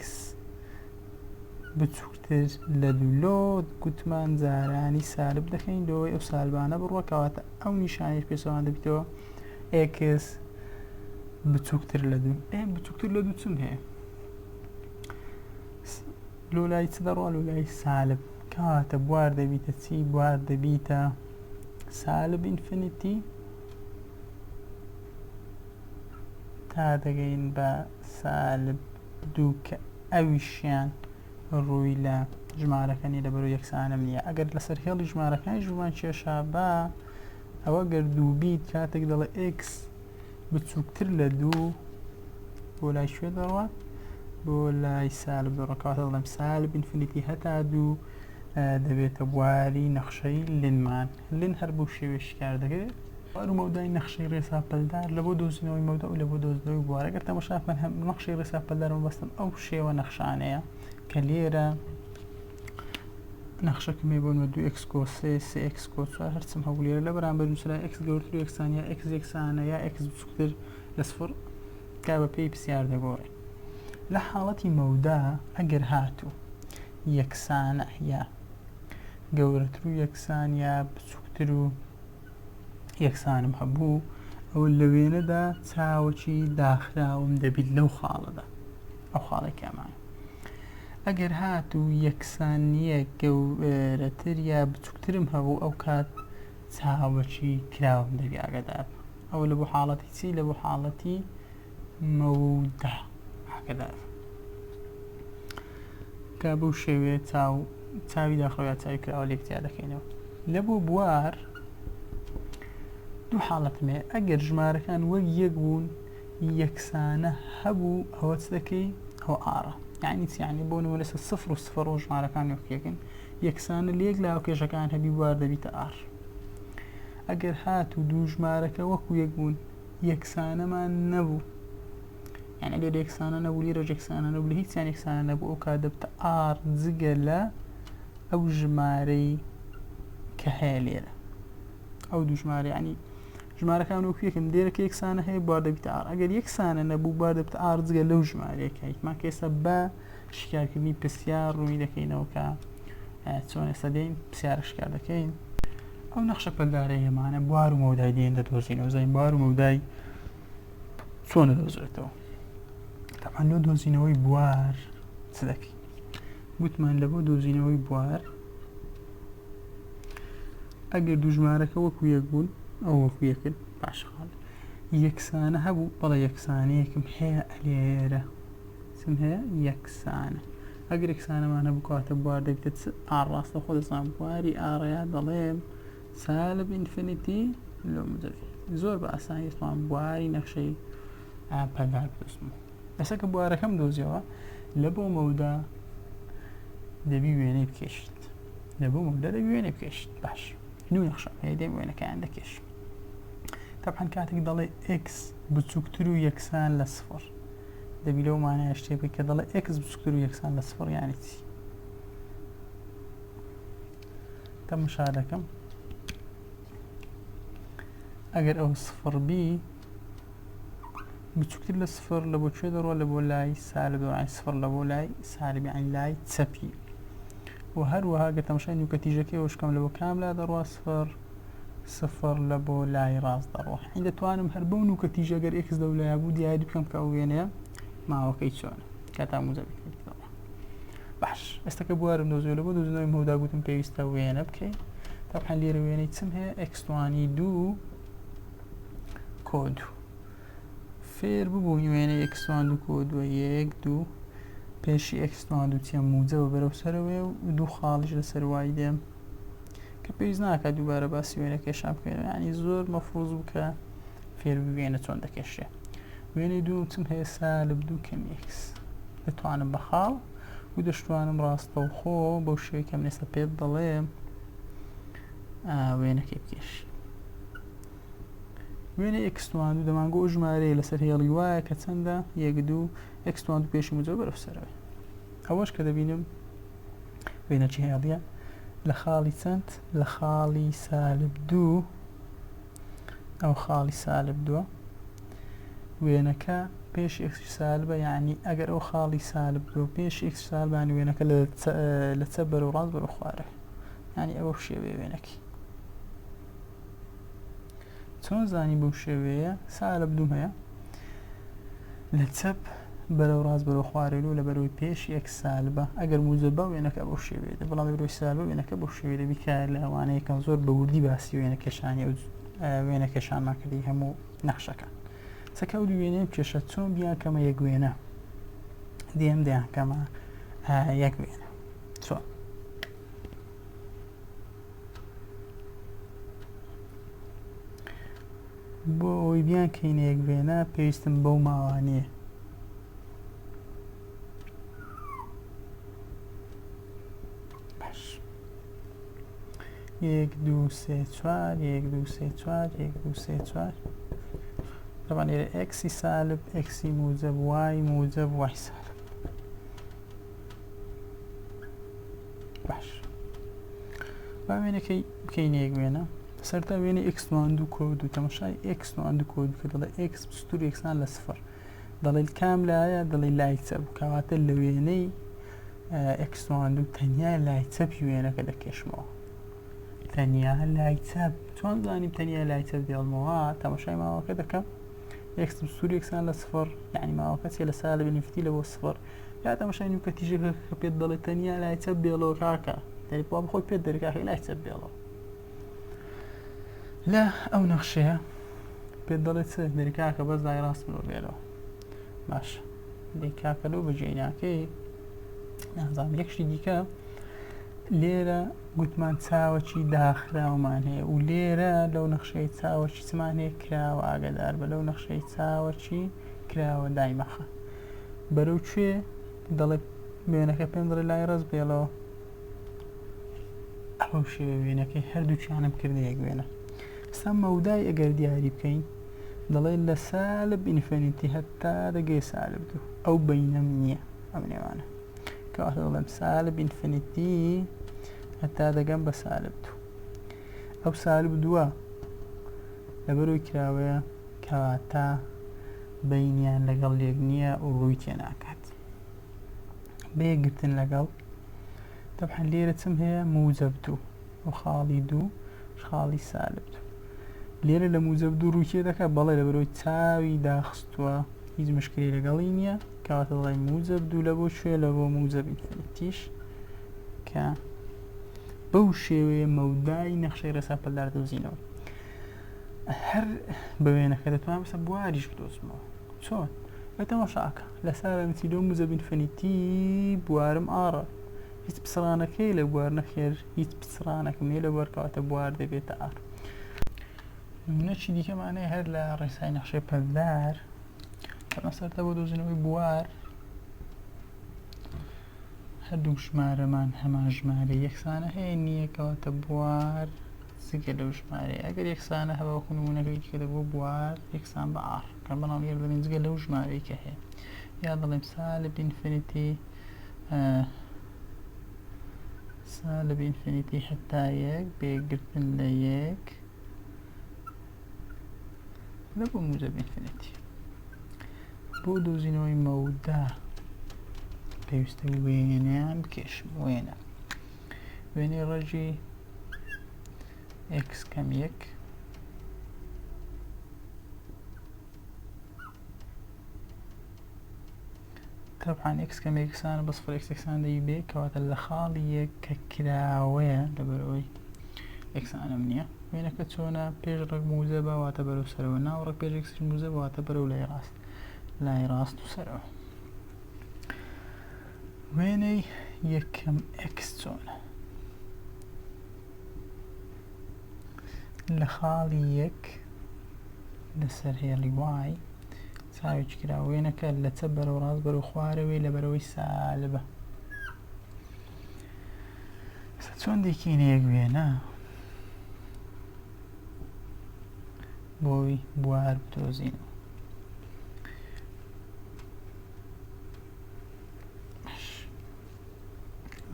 بچووکتر لە دوو لۆ گوتمان جارانی سالب دەکەین لۆی ئەو سالبانە بڕوە کەواتە ئەو نیشانەی پێچەوان دەبیتەوە x بچووکتر لە دوو ئێ بچووکتر لە دوو چم هەیە لۆ لای چ دەڕوا لۆ لای سالب کەواتە بوار دەبیتە چی بوار دەبیتە سالب infinity تا دەگەین بە سالب دوو کە ئەویشیان ڕووی لە ژمارەکە نیە لەبەرو یەکسانم نییە ئەگەر لەسەر هێڵی ژمارەکانیش بمان کێشا بە ئەوە گەر دوو بیت کاتێک دەڵێ x بچووکتر لە دوو بۆ لای کوێ دەڕوات بۆ لای سالب دەڕۆ کەواتە دەڵێم سالب infinity هەتا دوو دەبێتە بواری نەخشەی ln مان ln هەر بەو شێوەیە شیکار دەکرێت بوار و مەودای نەخشەی ڕێسا پەلدار لە بۆ دۆزینەوەی مەودا و لە بۆ دۆزینەوەی بوار ئەگەر تەماشا بکەن هەم نەخشەی ڕێسا پەلدار مەبەستم ئەو شێوە نەخشانەیە کە لێرە نەخشەکەم هەیە بۆ نموونە دوو x کۆ سێ سێ x کۆ چوار هەرچم هەبوو لێرە لە بەرامبەر نووسرا x گەورتر و یەکسان یا x یەکسانە یا x بچووکتر لە سفر کە بە پێی پرسیار دەگۆڕێ لە حاڵەتی مەودا ئەگەر هاتوو یەکسانە یا گەورەتر و یەکسان یا بچووکتر و یەکسانم هەبوو ئەوە لە وێنەدا چاوەکی داخراوم دەبیت لەو خاڵەدا ئەو خاڵێک ئەمانە ئەگەر هاتوو یەکسانیە گەورەتر یا بچووکترم هەبوو ئەو کات چاوەکی کراوم دەبی ئاگادار ئەوە لە بۆ حاڵەتی چی لە بۆ حاڵەتی مەودا ئاگادار کە بەو شێوەیە چاو چاوی داخراو یا چاوی کراوە لێک جیا دەکەینەوە لە بۆ بوار دوو حاڵەتم هەیە ئەگەر ژمارەکان وەک یەک بوون یەکسانە هەبوو ئەوە چ دەکەی ئەوە R ە یعنی چی یعنی بۆ نموونە لەسەر سفر و سفر و ژمارەکان وەک یەکن یەکسانە لە یەک لاوە کێشەکان هەبی بوار دەبیتە R. ئەگەر هاتوو دوو ژمارەکە وەکو یەک بوون یەکسانەمان نەبوو یعنی لێرە یەکسانە نەبوو لێرەش یەکسانە نەبوو لە هیچیان یەکسانە نەبوو ئەو کات دەبتە R جگە لە ئەو ژمارەی کە هەیە لێرە ئەو دوو ژمارە یعنی ژمارەکان وەکو یەکن لێرە کە یەکسانە هەیە بوار دەبیتە R ئەگەر یەکسانە نەبوو بوار دەبتە R جگە لەو ژمارەیە کە هیچمان کە ئێستا بە شیکارکردنی پرسیار ڕوونی دەکەینەوە کە چۆن ئێستا دێین پرسیارە شکار دەکەین ئەو نەخشە پەلدارەی هەمانە بوار و مەودای دێن دەدۆزینەوە زین بوار و مەودای چۆن دەدۆزرێتەوە تەبعەن لۆ دۆزینەوەی بوار چ دەکەین گوتمان لە بۆ دۆزینەوەی بوار ئەگەر دوو ژمارەکە وەکو یەک بوون ئەو وەکو یەکن باش خاڵ یەکسانە هەبوو بەڵێ یەکسانەیەکم هەیە لێرە چم هەیە یەکسانە ئەگەر یەکسانەمان هەبوو کەواتە بوار دەبێتە چ R ڕاستە خۆ دەزانم بواری R ەیە دەڵێم سالب infinity لۆ موجەبی زۆر بە ئاسانی دەتوانم بواری نەخشەی پەلدار بدۆزمەوە ئێستا کە بوارەکەم دۆزیەوە لە بۆ مەودا دەبی وێنەی بکێشیت لە بۆ مەودا دەبی وێنەی بکێشیت باش دوو نەخشەم هەیە دێم وێنەکەیان دەکێش تەبعەن کاتێک دەڵێ x بچووکتر و یەکسان لە سفر دەبی لەو مانایە شتێ بکەی کە دەڵێ x بچووکتر و یەکسان لە سفر یانی چی تەمەشا دەکەم ئەگەر ئەو سفر بی بچووکتر لە سفر لە بۆ کوێ دەڕۆ لە بۆ لای سالب دەڕۆ یانی سفر لە بۆ لای سالب یانی لای چەپی و هەروەها گەر تەماشای نوکە تیژەکەی ئەوش بکەم لە بۆ کام لا دەڕوا سفر سفر لە بۆ لای ڕاست دەڕوا یانی دەتوانم هەر بەو نوکە تیژە گەر x لەو لایە بوو دیاری بکەم کە ئەو وێنەیە ماوەکەی چۆنە کاتا موجەبی دەڕوا باش ئێستا کە بوارم دۆزیەوە لە بۆ دۆزینەوەی مەودا گوتم پێویستە وێنە بکەین تەبعەن لێرە وێنەی چم هەیە x توانی دوو کۆ دوو فێر ببووین وێنەی x توان دوو کۆ دووە یەک دوو پێشی x توان دوو چیە موجەبە بەرەو سەرەوەیە و دوو خاڵیش لەسەر y دێم کە پێویست ناکات دووبارە باسی وێنە کێشان بکەین یعنی زۆر مەفروز بوو کە فێر وێنە چۆن دەکێشێ وێنەی دووم چم هەیە سالب دوو کەم x دەتوانم بە خاڵ و دەشتوانم ڕاستەوخۆ بەو شێوەی کە من ئێستا پێت دەڵێم وێنەکەی بکێشی وێنەی x توان دوو دەمانگۆ ئەو ژمارەیە لەسەر هێڵی وایە کە چەندە یەک دوو x توان دوو پێشی موجەبە بەرەو سەرەوەی ئەوەش کە دەبینم وێنەکی هێڵیە لە خاڵی چەند لە خاڵی سالب دوو ئەو خاڵی سالب دووە وێنەکە پێش x سالبە یعنی ئەگەر ئەو خاڵی سالب دوو پێش x سالبانی وێنەکە لە چەپ بەرەو ڕاست بەرەو خوارە یعنی ئەوە شێوەیە وێنەکەی چۆن زانی بەو شێوەیە سالب دووم هەیە لە چەپ بەرەو ڕاست بەرەو خوارێن و لە بەرەوەی پێش یەک سالبە ئەگەر موجەبە وێنەکە بەو شێوەیە دەبێت بەڵام لەبەرەوەی سالبە وێنەکە بەو شێوەیە دەبی کە لەوانەیە زۆر بە وردی باسی وێنە کێشانی ئەو وێنە کێشانمان کردی هەموو نەخشەکان سەکە ئەو دوو وێنەیە بکێشە چۆن بیانکەمە یەک وێنە دێم دەیانکەمە یەک وێنە چۆن بۆ ئەوەی بیانکەینە یەک وێنە پێویستم بەو ماوانەیە باش یەک دوو سێ چوار یەک دوو سێ چوار یەک دوو سێ چوار طبعا لێرە x ی سالب x ی موجب y موجب y سالب باش با وێنەکەی بکەینە یەک وێنە سەرتا وێنەی x توان دوو کۆ دوو تەمەشای x توان دوو کۆ دوو کە دەڵێ x بستور یەکسان لە سفر دەڵێ کام لایە دەڵێ لای چەپ کەواتە لە وێنەی x توان دوو تەنیا لای چەپی وێنەکە دەکێشمەوە تەنیا لای چەپ چۆن زانیم تەنیا لای چەپ دێڵمەوە تەمەشای ماوەکە دەکەم x بستور یەکسان لە سفر یعنی ماوەکە چیە لە سالب infinity لە بۆ سفر یا تەمەشای نوکە تیژەکە کە پێت دەڵێ تەنیا لای چەپ بێڵەوە کاکە دەری بۆ خۆی پێت دەرکاکە لای چەپ بێڵەوە لە ئەو نەخشەیە پێت دەڵێ چ دەری کاکە بەس لای ڕاست منەوە بێرەوە باش دەی کاکە لەو بەجێ ناکەی نازانم یەک شتی دیکە لێرە گوتمان چاوەکی داخراومان هەیە و لێرە لەو نەخشەی چاوەکی چمان هەیە کراوە ئاگدار بە لەو نەخشەی چاوەکی کراوە دایمەخە بەرەو کوێ دەڵێ وێنەکە پێم دەڵێ لای ڕاست بێڵەوە ئەو شێوە وێنەکەی هەردووکیانم کردە یەک وێنە. ئێستا مەودای ئەگەر دیاری بکەین دەڵێ لە سالب infinity هەتا دەگەی سالب دوو ئەو بەینەم نییە ئەم نێوانە کەواتە دەڵێم سالب infinity هەتا دەگەم بە سالب دوو ئەو سالب دووە لەبەرەوەی کراوەیە کەواتە بینیان لەگەڵ یەک نییە و ڕووی تێناکات بەیەکگرتن لەگەڵ تەبعەن لێرە چم هەیە موجب دوو و خاڵی دوو خاڵی سالب دوو لێرە لە موجب دوو ڕووی تێ دەکات بەڵێ لە بەرەوەی چاوی داخستووە هیچ مشکلی لەگەڵی نییە کەواتە دەڵێ موجب دوو لە بۆ کوێ لە بۆ موجب infinity ش کە بەو شێوەیە مەودای نەخشەی ڕێسا پەلدار دۆزینەوە هەر بە وێنەکە دەتوانم بەسە بواریش بدۆزمەوە چۆن بە تەماشاکە لە سالب لۆ موجب infinity بوارم R ە هیچ پچڕانەکەی لە بوار نەخێر هیچ پچڕانەکەم نیە لە بوار کەواتە بوار دەبێتە R. نمونەکی دیکەمانەیە هەر لە ڕێسای نەخشەی پەلدار ئەمە سەرتا بۆ دۆزینەوەی بوار هەردوو ژمارەمان هەمان ژمارە یەکسانە هەیە نییە کەواتە بوار جگە لەو ژمارەیە ئەگەر یەکسانە هەبا وەکو نمونەکەی دیکە دەبوو بوار یەکسان بە R کە بەڵام لێرە دەڵێن جگە لەو ژمارەی کە هەیە یا دەڵێم سالب infinity سالب infinity هەتا یەک بێگرتن لە یەک لە بۆ موجب infinity بۆ دۆزینەوەی مەودا پێویستە وێنەیان بکێشم وێنە وێنەی ڕەگی x کەم یەک تەبعەن x کەم یەکسانە بە سفر x یەکسان دەی بێ کەواتە لە خاڵی یەک کە کراوەیە لەبەرئەوەی یەکسانم نییە وێنەکە چۆنە پێش ڕەگ موجەبە واتە بەرەو سەرەوە ناو ڕەگ پێش x یش موجەبە واتە بەرەو لای ڕاست لای ڕاست و سەرەوە وێنەی یەکەم x چۆنە لە خاڵی یەک لەسەر هێڵی y چاوێکی کرا وێنەکە لە چەپ بەرەو ڕاست بەرەو خوارەوەی لە بەرەوەی سالبە چۆن دەکەینە یەک وێنە بۆی بوار بدۆزینەوە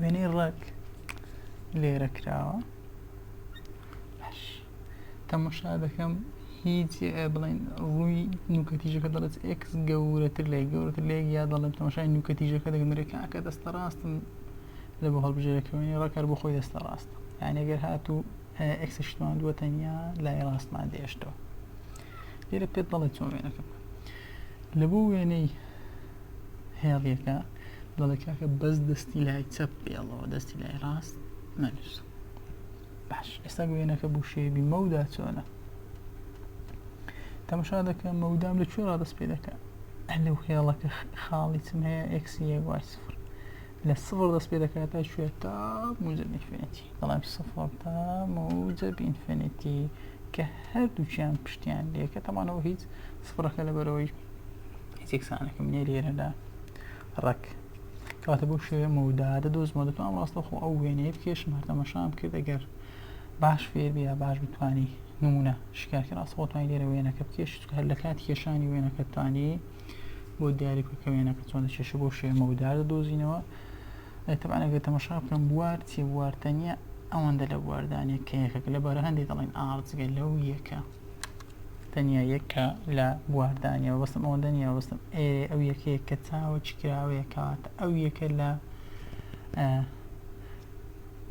وێنەی ڕەگ لێرە کراوە باش تەمەشا دەکەم هیچ بڵێن ڕووی نوکە تیژەکە دەڵێت x گەورەتر لە گەورەتر لە یا دەڵێم تەمەشای نوکە تیژەکە دەکەم دەرێ کاکە دەستە ڕاستم لە بۆ هەڵبژێرەکە وێنەی ڕەگ هەر بۆ خۆی دەستە ڕاست یعنی ئەگەر هاتوو x شتمان دووە تەنیا لای ڕاستمان دێشتەوە لێرە پێت دەڵێت چۆن وێنەکە بکە لە بۆ وێنەی هێڵیەکە دەڵێ کاکە بەس دەستی لای چەپ بێڵەوە دەستی لای ڕاست مەنووس باش ئێستا وێنەکە بوو شێبی مەودا چۆنە تەمەشا دەکەم مەودام لە کوێ ڕادەست پێ دەکە لەو هێڵەکە خاڵی چم هەیە x یەک y سفر لە سفر دەست پێ دەکات تا کوێ تا موجب infinity بەڵام سفر تا موجب infinity کە هەردووکیان پشتیان لێکە تەمانەوە هیچ سفرەکە لەبەرەوەی هیچ یەکسانەکەم نییە لێرەدا ڕەک کەواتە بەو شێوەیە مەودا دەدۆزمەوە دەتوانم ڕاستەوخۆ ئەو وێنەیە بکێشم هەر تەمەشام کرد ئەگەر باش فێر بی یا باش بتانی نمونە شکارکە ڕاستەخۆ توانی لێرە وێنەکە بکێشی چونکە هەر لە کاتی کێشانی وێنەکە توانی بۆ دیاری بکە کە وێنەکە چۆن دەکێشە بۆ شێوە مەودا دەدۆزینەوە تەبعەن ئەگەر تەمەشا بکەم بوار چیە بوار تەنیا ئەوەندە لە بواردانە کە یەکەکە لە بەرە هەندێک دەڵێن R جگە لەو یەکە تەنیا یەکە لە بواردا نیە مەبەستم ئەوەندە نیە مەبەستم ئێ ئەو یەکەیە کە چاوە کراوەیە کەواتە ئەو یەکە لە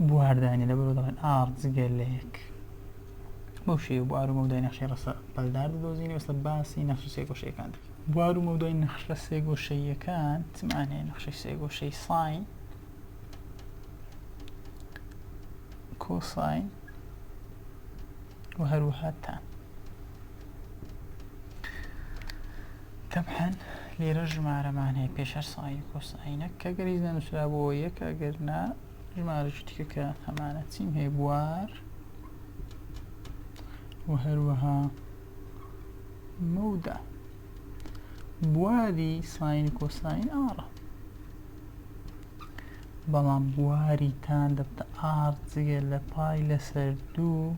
بواردا نیە لەبەرەوە دەڵێن R جگە لە یەک بەو شێوە بوار و مەودای نەخشەی ڕەسە پەلدار دەدۆزینەوە ئێستا باسی نەخشە سێگۆشەیەکان دەکەین بوار و مەودای نەخشە سێگۆشەیەکان چمان هەیە نەخشەی سێگۆشەی sine cosine و هەروەها tan تەبعەن لێرە ژمارەمان هەیە پێش هەر sine cosine ە کە گەر هیچ نەنووسرا بۆ یەک ئەگەر نا ژمارەکی دیکە کە هەمانە چیم هەیە بوار و هەروەها مەودا بواری sine cosine R ە بەڵام بواری tan دەبتە R جگە لە pi لەسەر دوو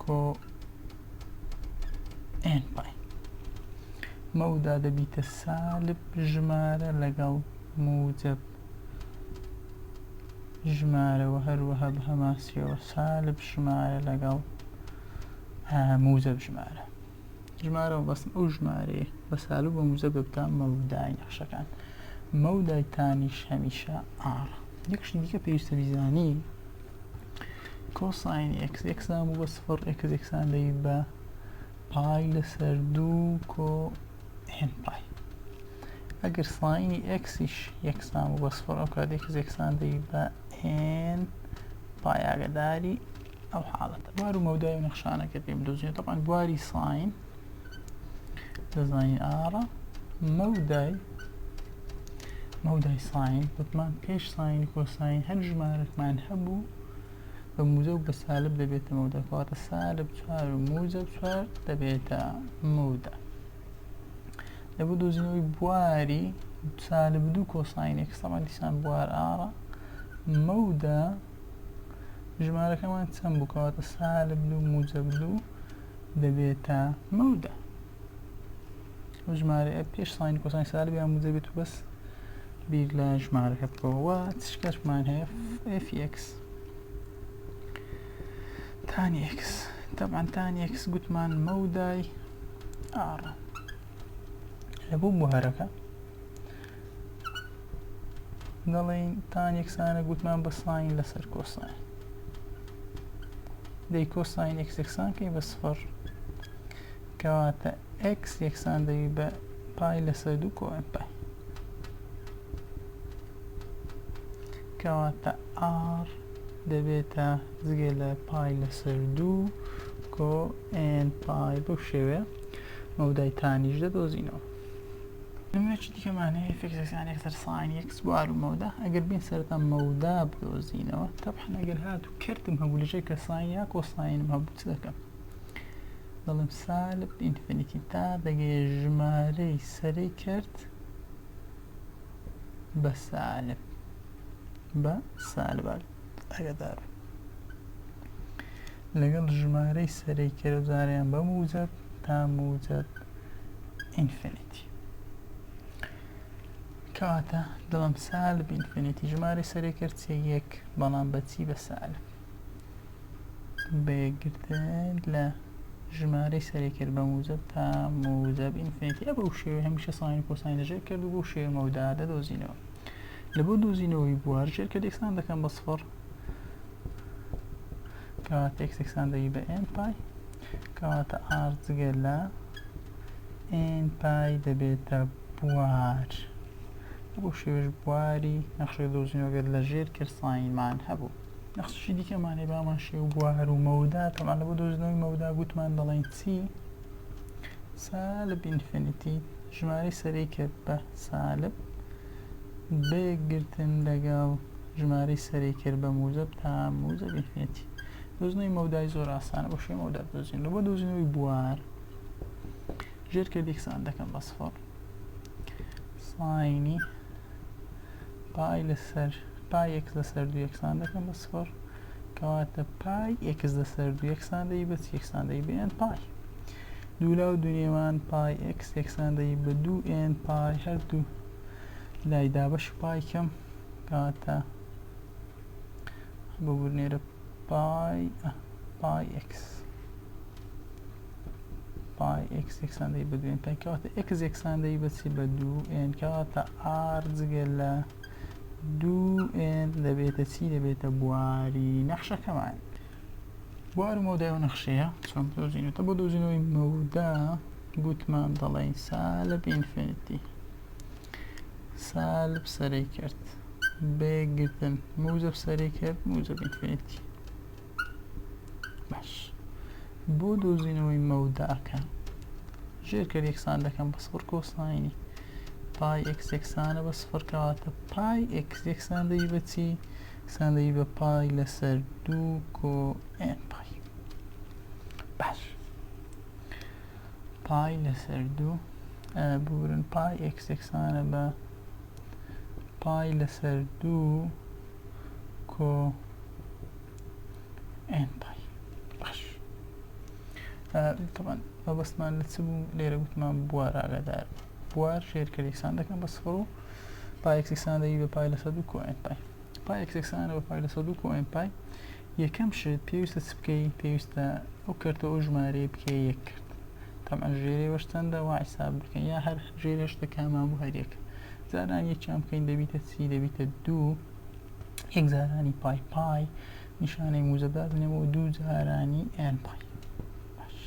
کۆ n پای. مەودا دەبیتە سالب ژمارە لەگەڵ موجب ژمارە و هەروەها بە هەمان شێوە سالب ژمارە لەگەڵ موجب ژمارە. ژمارە مەبەستم ئەو ژمارەیە بە سالب و موجب دەبتە مەودای نەخشەکان. مەودای تانیش هەمیشە R. یەک شتی دیکە پێویستە بیزانی کۆساین x یەکسان بوو بە سفر x یەکسان دەبی بە پای لەسەر دوو کۆ n پای. ئەگەر ساینی x یش یەکسان بوو بە سفر ئەو کات x یەکسان دەبی بە n پای. ئاگداری ئەو حاڵەتە بوار و مەودای و نەخشانەکە پێ بدۆزینەوە. تەبعەن بواری ساین دەزانین R ە مەودای مەودای ساین وتمان پێش ساین کۆساین هەر ژمارەکمان هەبوو بە موجەب بە سالب دەبێتە مەودا، کەواتە سالب چوار و موجەب چوار دەبێتە مەودا. لە بۆ دۆزینەوەی بواری سالب دوو کۆساین x تەبعەن دیسان بوار R ە مەودا ژمارەکەمان چەند بوو کەواتە سالب دوو موجەب دوو دەبێتە مەودا. ئەو ژمارەیە پێش ساین کۆساین سالب یان موجەب بێت و بەس بیر لە ژمارەکە بکەوە. چ کەشمان هەیە fx تانی x تەبعەن تانی x گوتمان مەودای R لە بۆ بوارەکە دەڵێین تان یەکسانە گوتمان بە ساین لەسەر کۆساین دەی کۆساین x یەکسان کەی بە سفر کەواتە x یەکسان دەبی بە پای لەسەر دوو کۆ n پای. کەواتە R دەبێتە جگە لە پای لەسەر دوو کۆ n پای بەو شێوەیە مەودای تانیش دەدۆزینەوە. نمونەیەکی دیکەمان هەیە f x یەکسان یەک سەر ساین x بوار و مەودا. ئەگەر بین سەرەتا مەودا بدۆزینەوە تەبعەن ئەگەر هاتوو کەرتم هەبوو لەژێر کە ساین یا کۆساینم هەبوو چ دەکەم؟ دەڵێم سالب infinity تا دەگەیە ژمارەی سەرەی کەرت بە سالب بە سالب ئاگادار لەگەڵ ژمارەی سەرەی کەرە جاریان بە موجب تا موجب infinity. کەواتە دەڵێم سالب infinity ژمارەی سەرەی کەرت چیە؟ یەک بەڵام بە چی؟ بە سالب بە یەکگرتن لە ژمارەی سەرەی کرد بە موجب تا موجب infinity. ئە بەو شێوەیە هەمیشە ساین و کۆساین لەژێر کرد و بەو شێوە مەودا دەدۆزینەوە. لە بۆ دۆزینەوەی بوار ژێر کە یەکسان دەکەم بە سفر کەواتە x یەکسان دەبی بە n پای کەواتە R جگە لە n پای دەبێتە بوار. بۆ شێوەش بواری نەخشەی دۆزینەوە گەر لە ژێر کرد ساینمان هەبوو. نەخشی دیکەمان هەیە بامان شێو بوار و مەودا. تەبعەن لە بۆ دۆزینەوەی مەودا گوتمان دەڵێین چی؟ سالب infinity ژمارەی سەرەی کرد بە سالب بە یەکگرتن لەگەڵ ژمارەی سەرەی کرد بە موجب تا موجب infinity. دۆزینەوەی مەودای زۆر ئاسانە بۆ شێوەی مەودا بدۆزینەوە. بۆ دۆزینەوەی بوار ژێر کرد یەکسان دەکەم بە سفر ساینی پای لەسەر پای x لەسەر دوو یەکسان دەکەم بە سفر کەواتە پای x لەسەر دوو یەکسان دەی بە چی؟ یەکسان دەی بە n پای. دوو لاو دوو نێوان پای x یەکسان دەی بە دوو n پای هەردوو لای دابەش پای کەم کەواتە ببورنێرە پای پای x پای x یەکسان دەی بە دوو n پای کەواتە x یەکسان دەی بە چی؟ بە دوو n. کەواتە R جگە لە دوو n دەبێتە چی؟ دەبێتە بواری نەخشەکەمان. بوار و مەودای ئەو نەخشەیە چۆن بدۆزینەوە؟ بۆ دۆزینەوەی مەودا گوتمان دەڵێین سالب infinity سالب سەرەی کرد بەیەکگرتن موجب سەرەی کرد موجب infinity. باش بۆ دۆزینەوەی مەوداکە ژێر کرد یەکسان دەکەم بە سفر کۆساینی پای x یەکسانە بە سفر کەواتە پای x یەکسان دەی بە چی؟ یەکسان دەی بە پای لەسەر دوو کۆ n پای. باش پای لەسەر دوو بورن پای x یەکسانە بە پای لەسەر دوو کۆ n پای. باش. تەبعەن مەبەستمان لە چ بوو لێرە گوتمان بوار ئاگادار بوار ژێر کە یەکسان دەکەم بە سفر و پای ئێکس یەکسان دەبی بە پای لەسەر دوو کۆ ئێن پای پای ئێکس یەکسانە بە پای لەسەر دوو کۆ ئێن پای یەکەم شت پێویستە چ بکەی پێویستە ئەو کەرتە ئەو ژمارەیە بکەی یەک کرد تەبعەن ژێرەی وەش چەندە وا حیساب بکەین یا هەر ژێرەش دەکامان بوو هەر یەک جاران یەکیان بکەین دەبیتە چی دەبیتە دوو یەک جارانی پای پای نیشانەی موجەب دادەنێمەوە دوو جارانی ئێن پای باش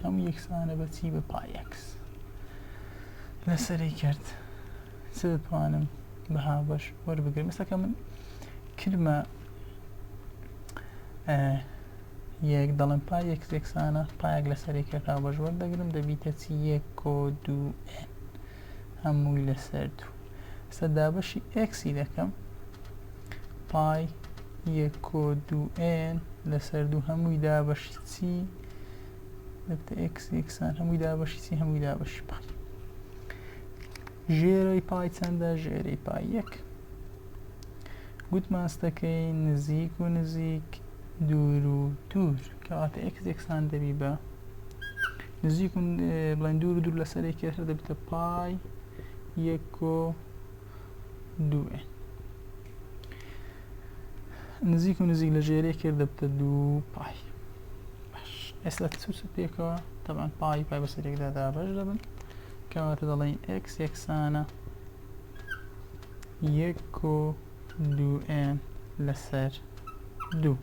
هەموو یەکسانە بە چی بە پای ئێکس لەسەری کرد چ دەتوانم بە هاوبەش وەربگرم ئێستا کە من کردمە یەک دەڵێم پای ئێکس یەکسانە پایەک لەسەری کرد هاوبەش وەردەگرم دەبیتە چی یەک کۆ دوو ئێن هەمووی لەسەر دوو ئێستا دابەشی ئێکسی دەکەم پای یەک کۆ دوو ئێن لەسەر دوو هەمووی دابەشی چی دەبتە ئێکس یەکسان هەمووی دابەشی چی هەمووی دابەشی پای ژێرەی پای چەندە ژێرەی پای یەک گوتمان ستەکەی نزیک و نزیک دوور و دوور کەواتە ئێکس یەکسان دەبی بە نزیک و بڵێن دوور و دوور لەسەر یەک هەر دەبێتە پای یەک کۆ دوو ئێن نزیک و نزیک لە ژێرەی کرد دەبتە دوو پای باش ئێستا چ چ پێکەوە تەبعەن پای پای بەسەر یەکدا دابەش دەبن کەواتە دەڵێین ئێکس یەکسانە یەک کۆ دوو ئێن لەسەر دوو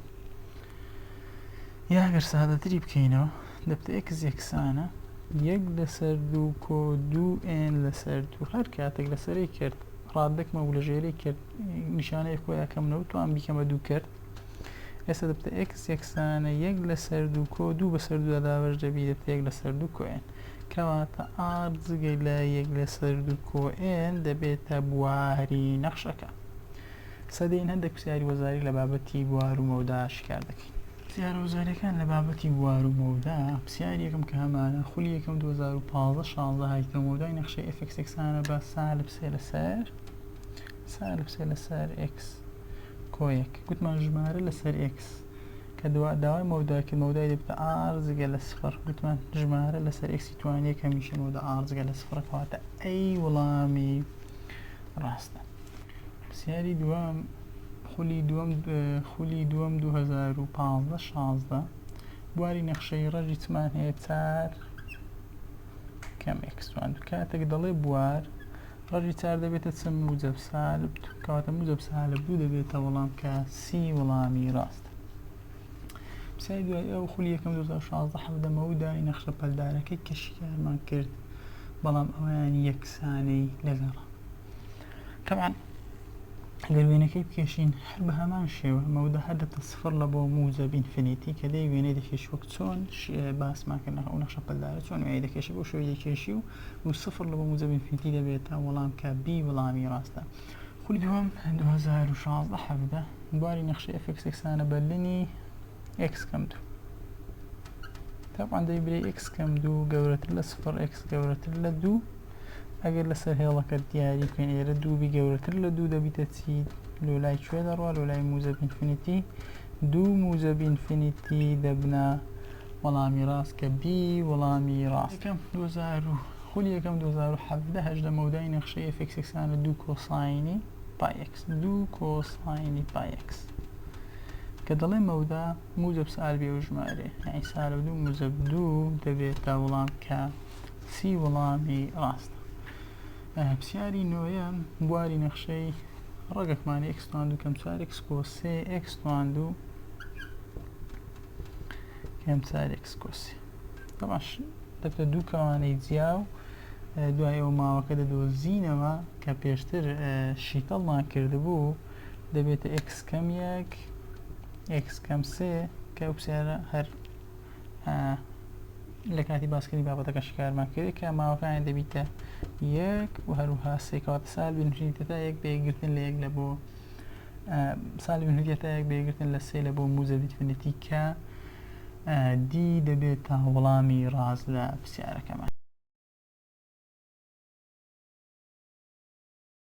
یا گەر سادەتری بکەینەوە دەبتە ئێکس یەکسانە یەک لەسەر دوو کۆ دوو ئێن لەسەر دوو هەر کاتێک لەسەری کرد ڕادەکمە و لە ژێرەی کرد نیشانەی خۆیەکەمنەوە توان بیکەمە دوو کرد ئێستا دەبتە ئێکس یەکسانە یەک لەسەر دوو کۆ دوو بەسەر دوودا دابەش دەبی دەبتە یەک لەسەر دوو کۆ ئێن کەواتە ئار جگە لە یەک لەسەر دوو کۆ ئێن دەبێتە بواری نەخشەکە. سەدەین هەندێک پرسیاری وەزاری لە بابەتی بوار و مەودا شیکار دەکەین. پرسیارە وەزاریەکان لە بابەتی بوار و مەودا پرسیاری یەکەم کە هەمانە خولی یەکەم 2015 16 هایتەوە مەودای نەخشەی ئێف ئێکس یەکسانە بە سالب سێ لەسەر سالب سێ لەسەر ئێکس کۆ یەک گوتمان ژمارە لەسەر ئێکس کە دوا داوای مەودا کرد مەودای دەبێتە ئار جگە لە سفر گوتمان ژمارە لەسەر ئێکسی توانیەک هەمیشە مەودا ئار جگە لە سفرە کەواتە ئەی وەڵامی ڕاستە. پرسیاری دووەم خولی دووەم خولی دووەم 2015 16 بواری نەخشەی ڕەگی چمان هەیە چار کەم ئێکس توان کاتێک دەڵێ بوار ڕەگی چار دەبێتە چ موجب سالب دوو کەواتە موجب سالب دوو دەبێتە وەڵام کە سی وەڵامی ڕاستە پرسیاری دوای ئەو خولی یەکەم 2016 حەڤدە مەودای نەخشە پەلدارەکەی کە شیکارمان کرد بەڵام ئەویان یەکسانەی لەگەڵە تەبعەن گەر وێنەکەی بکێشین هەر بە هەمان شێوە مەودا هەر دەتە سفر لە بۆ موجەب ئینفینیتی کە دەی وێنەی دەکێشی وەک چۆن باسمان کرد ئەو نەخشە پەلدارە چۆن وێنەی دەکێشی بۆ شێوەی دەکێشی و و سفر لە بۆ موجەب ئینفینیتی دەبێتە وەڵام کە بی وەڵامی ڕاستە خولی دووەم 2016 17 بواری نەخشەی ئێف ئێکس یەکسانە بە لنی ئێکس کەم دوو تەبعەن دەیبرێ ئێکس کەم دوو گەورەتر لە سفر ئێکس گەورەتر لە دوو ئەگەر لەسەر هێڵەکە دیاری بکەین ئێرە دوو بی گەورەتر لە دوو دەبیتە چی لۆ لای کوێ دەڕوا لۆ لای موجەب ئینفینیتی دوو موجەب ئینفینیتی دەبنە وەڵامی ڕاست کە بی وەڵامی ڕاست یەکەم 2000 خولی یەکەم 2017 هەژدە مەودای نەخشەی ئێف ئێکس یەکسانە دوو کۆساینی پای ئێکس دوو کۆساینی پای ئێکس کە دەڵێ مەودا موجب سالبی ئەو ژمارەیە یعنی سالب دوو موجب دوو دەبێتە وەڵام کە سی وەڵامی ڕاستە. پرسیاری نۆیەم بواری نەخشەی ڕەگەکمان ئێکس توان دوو کەم چوار ئێکس کۆ سێ ئێکس توان دوو کەم چوار ئێکس کۆ سێ باش دەبێتە دوو کەوانەی جیا و دوای ئەو ماوەکە دەدۆزینەوە کە پێشتر شیتەڵمان کردبوو دەبێتە ئێکس کەم یەک ئێکس کەم سێ کە ئەو پرسیارە هەر لە کاتی باسکردنی بابەتەکە شکارمان کرد کە ماوەکانی دەبیتە یەک و هەروها سێ کەواتە سال بنووسین تا یەک بە یەکگرتن لە یەک لە بۆ سالی بنووسین تا یەک بە یەکگرتن لە سێ لە بۆ موزە بیتفنێتی کە دی دەبێت تا وەڵامی ڕاست لە پرسیارەکەمان.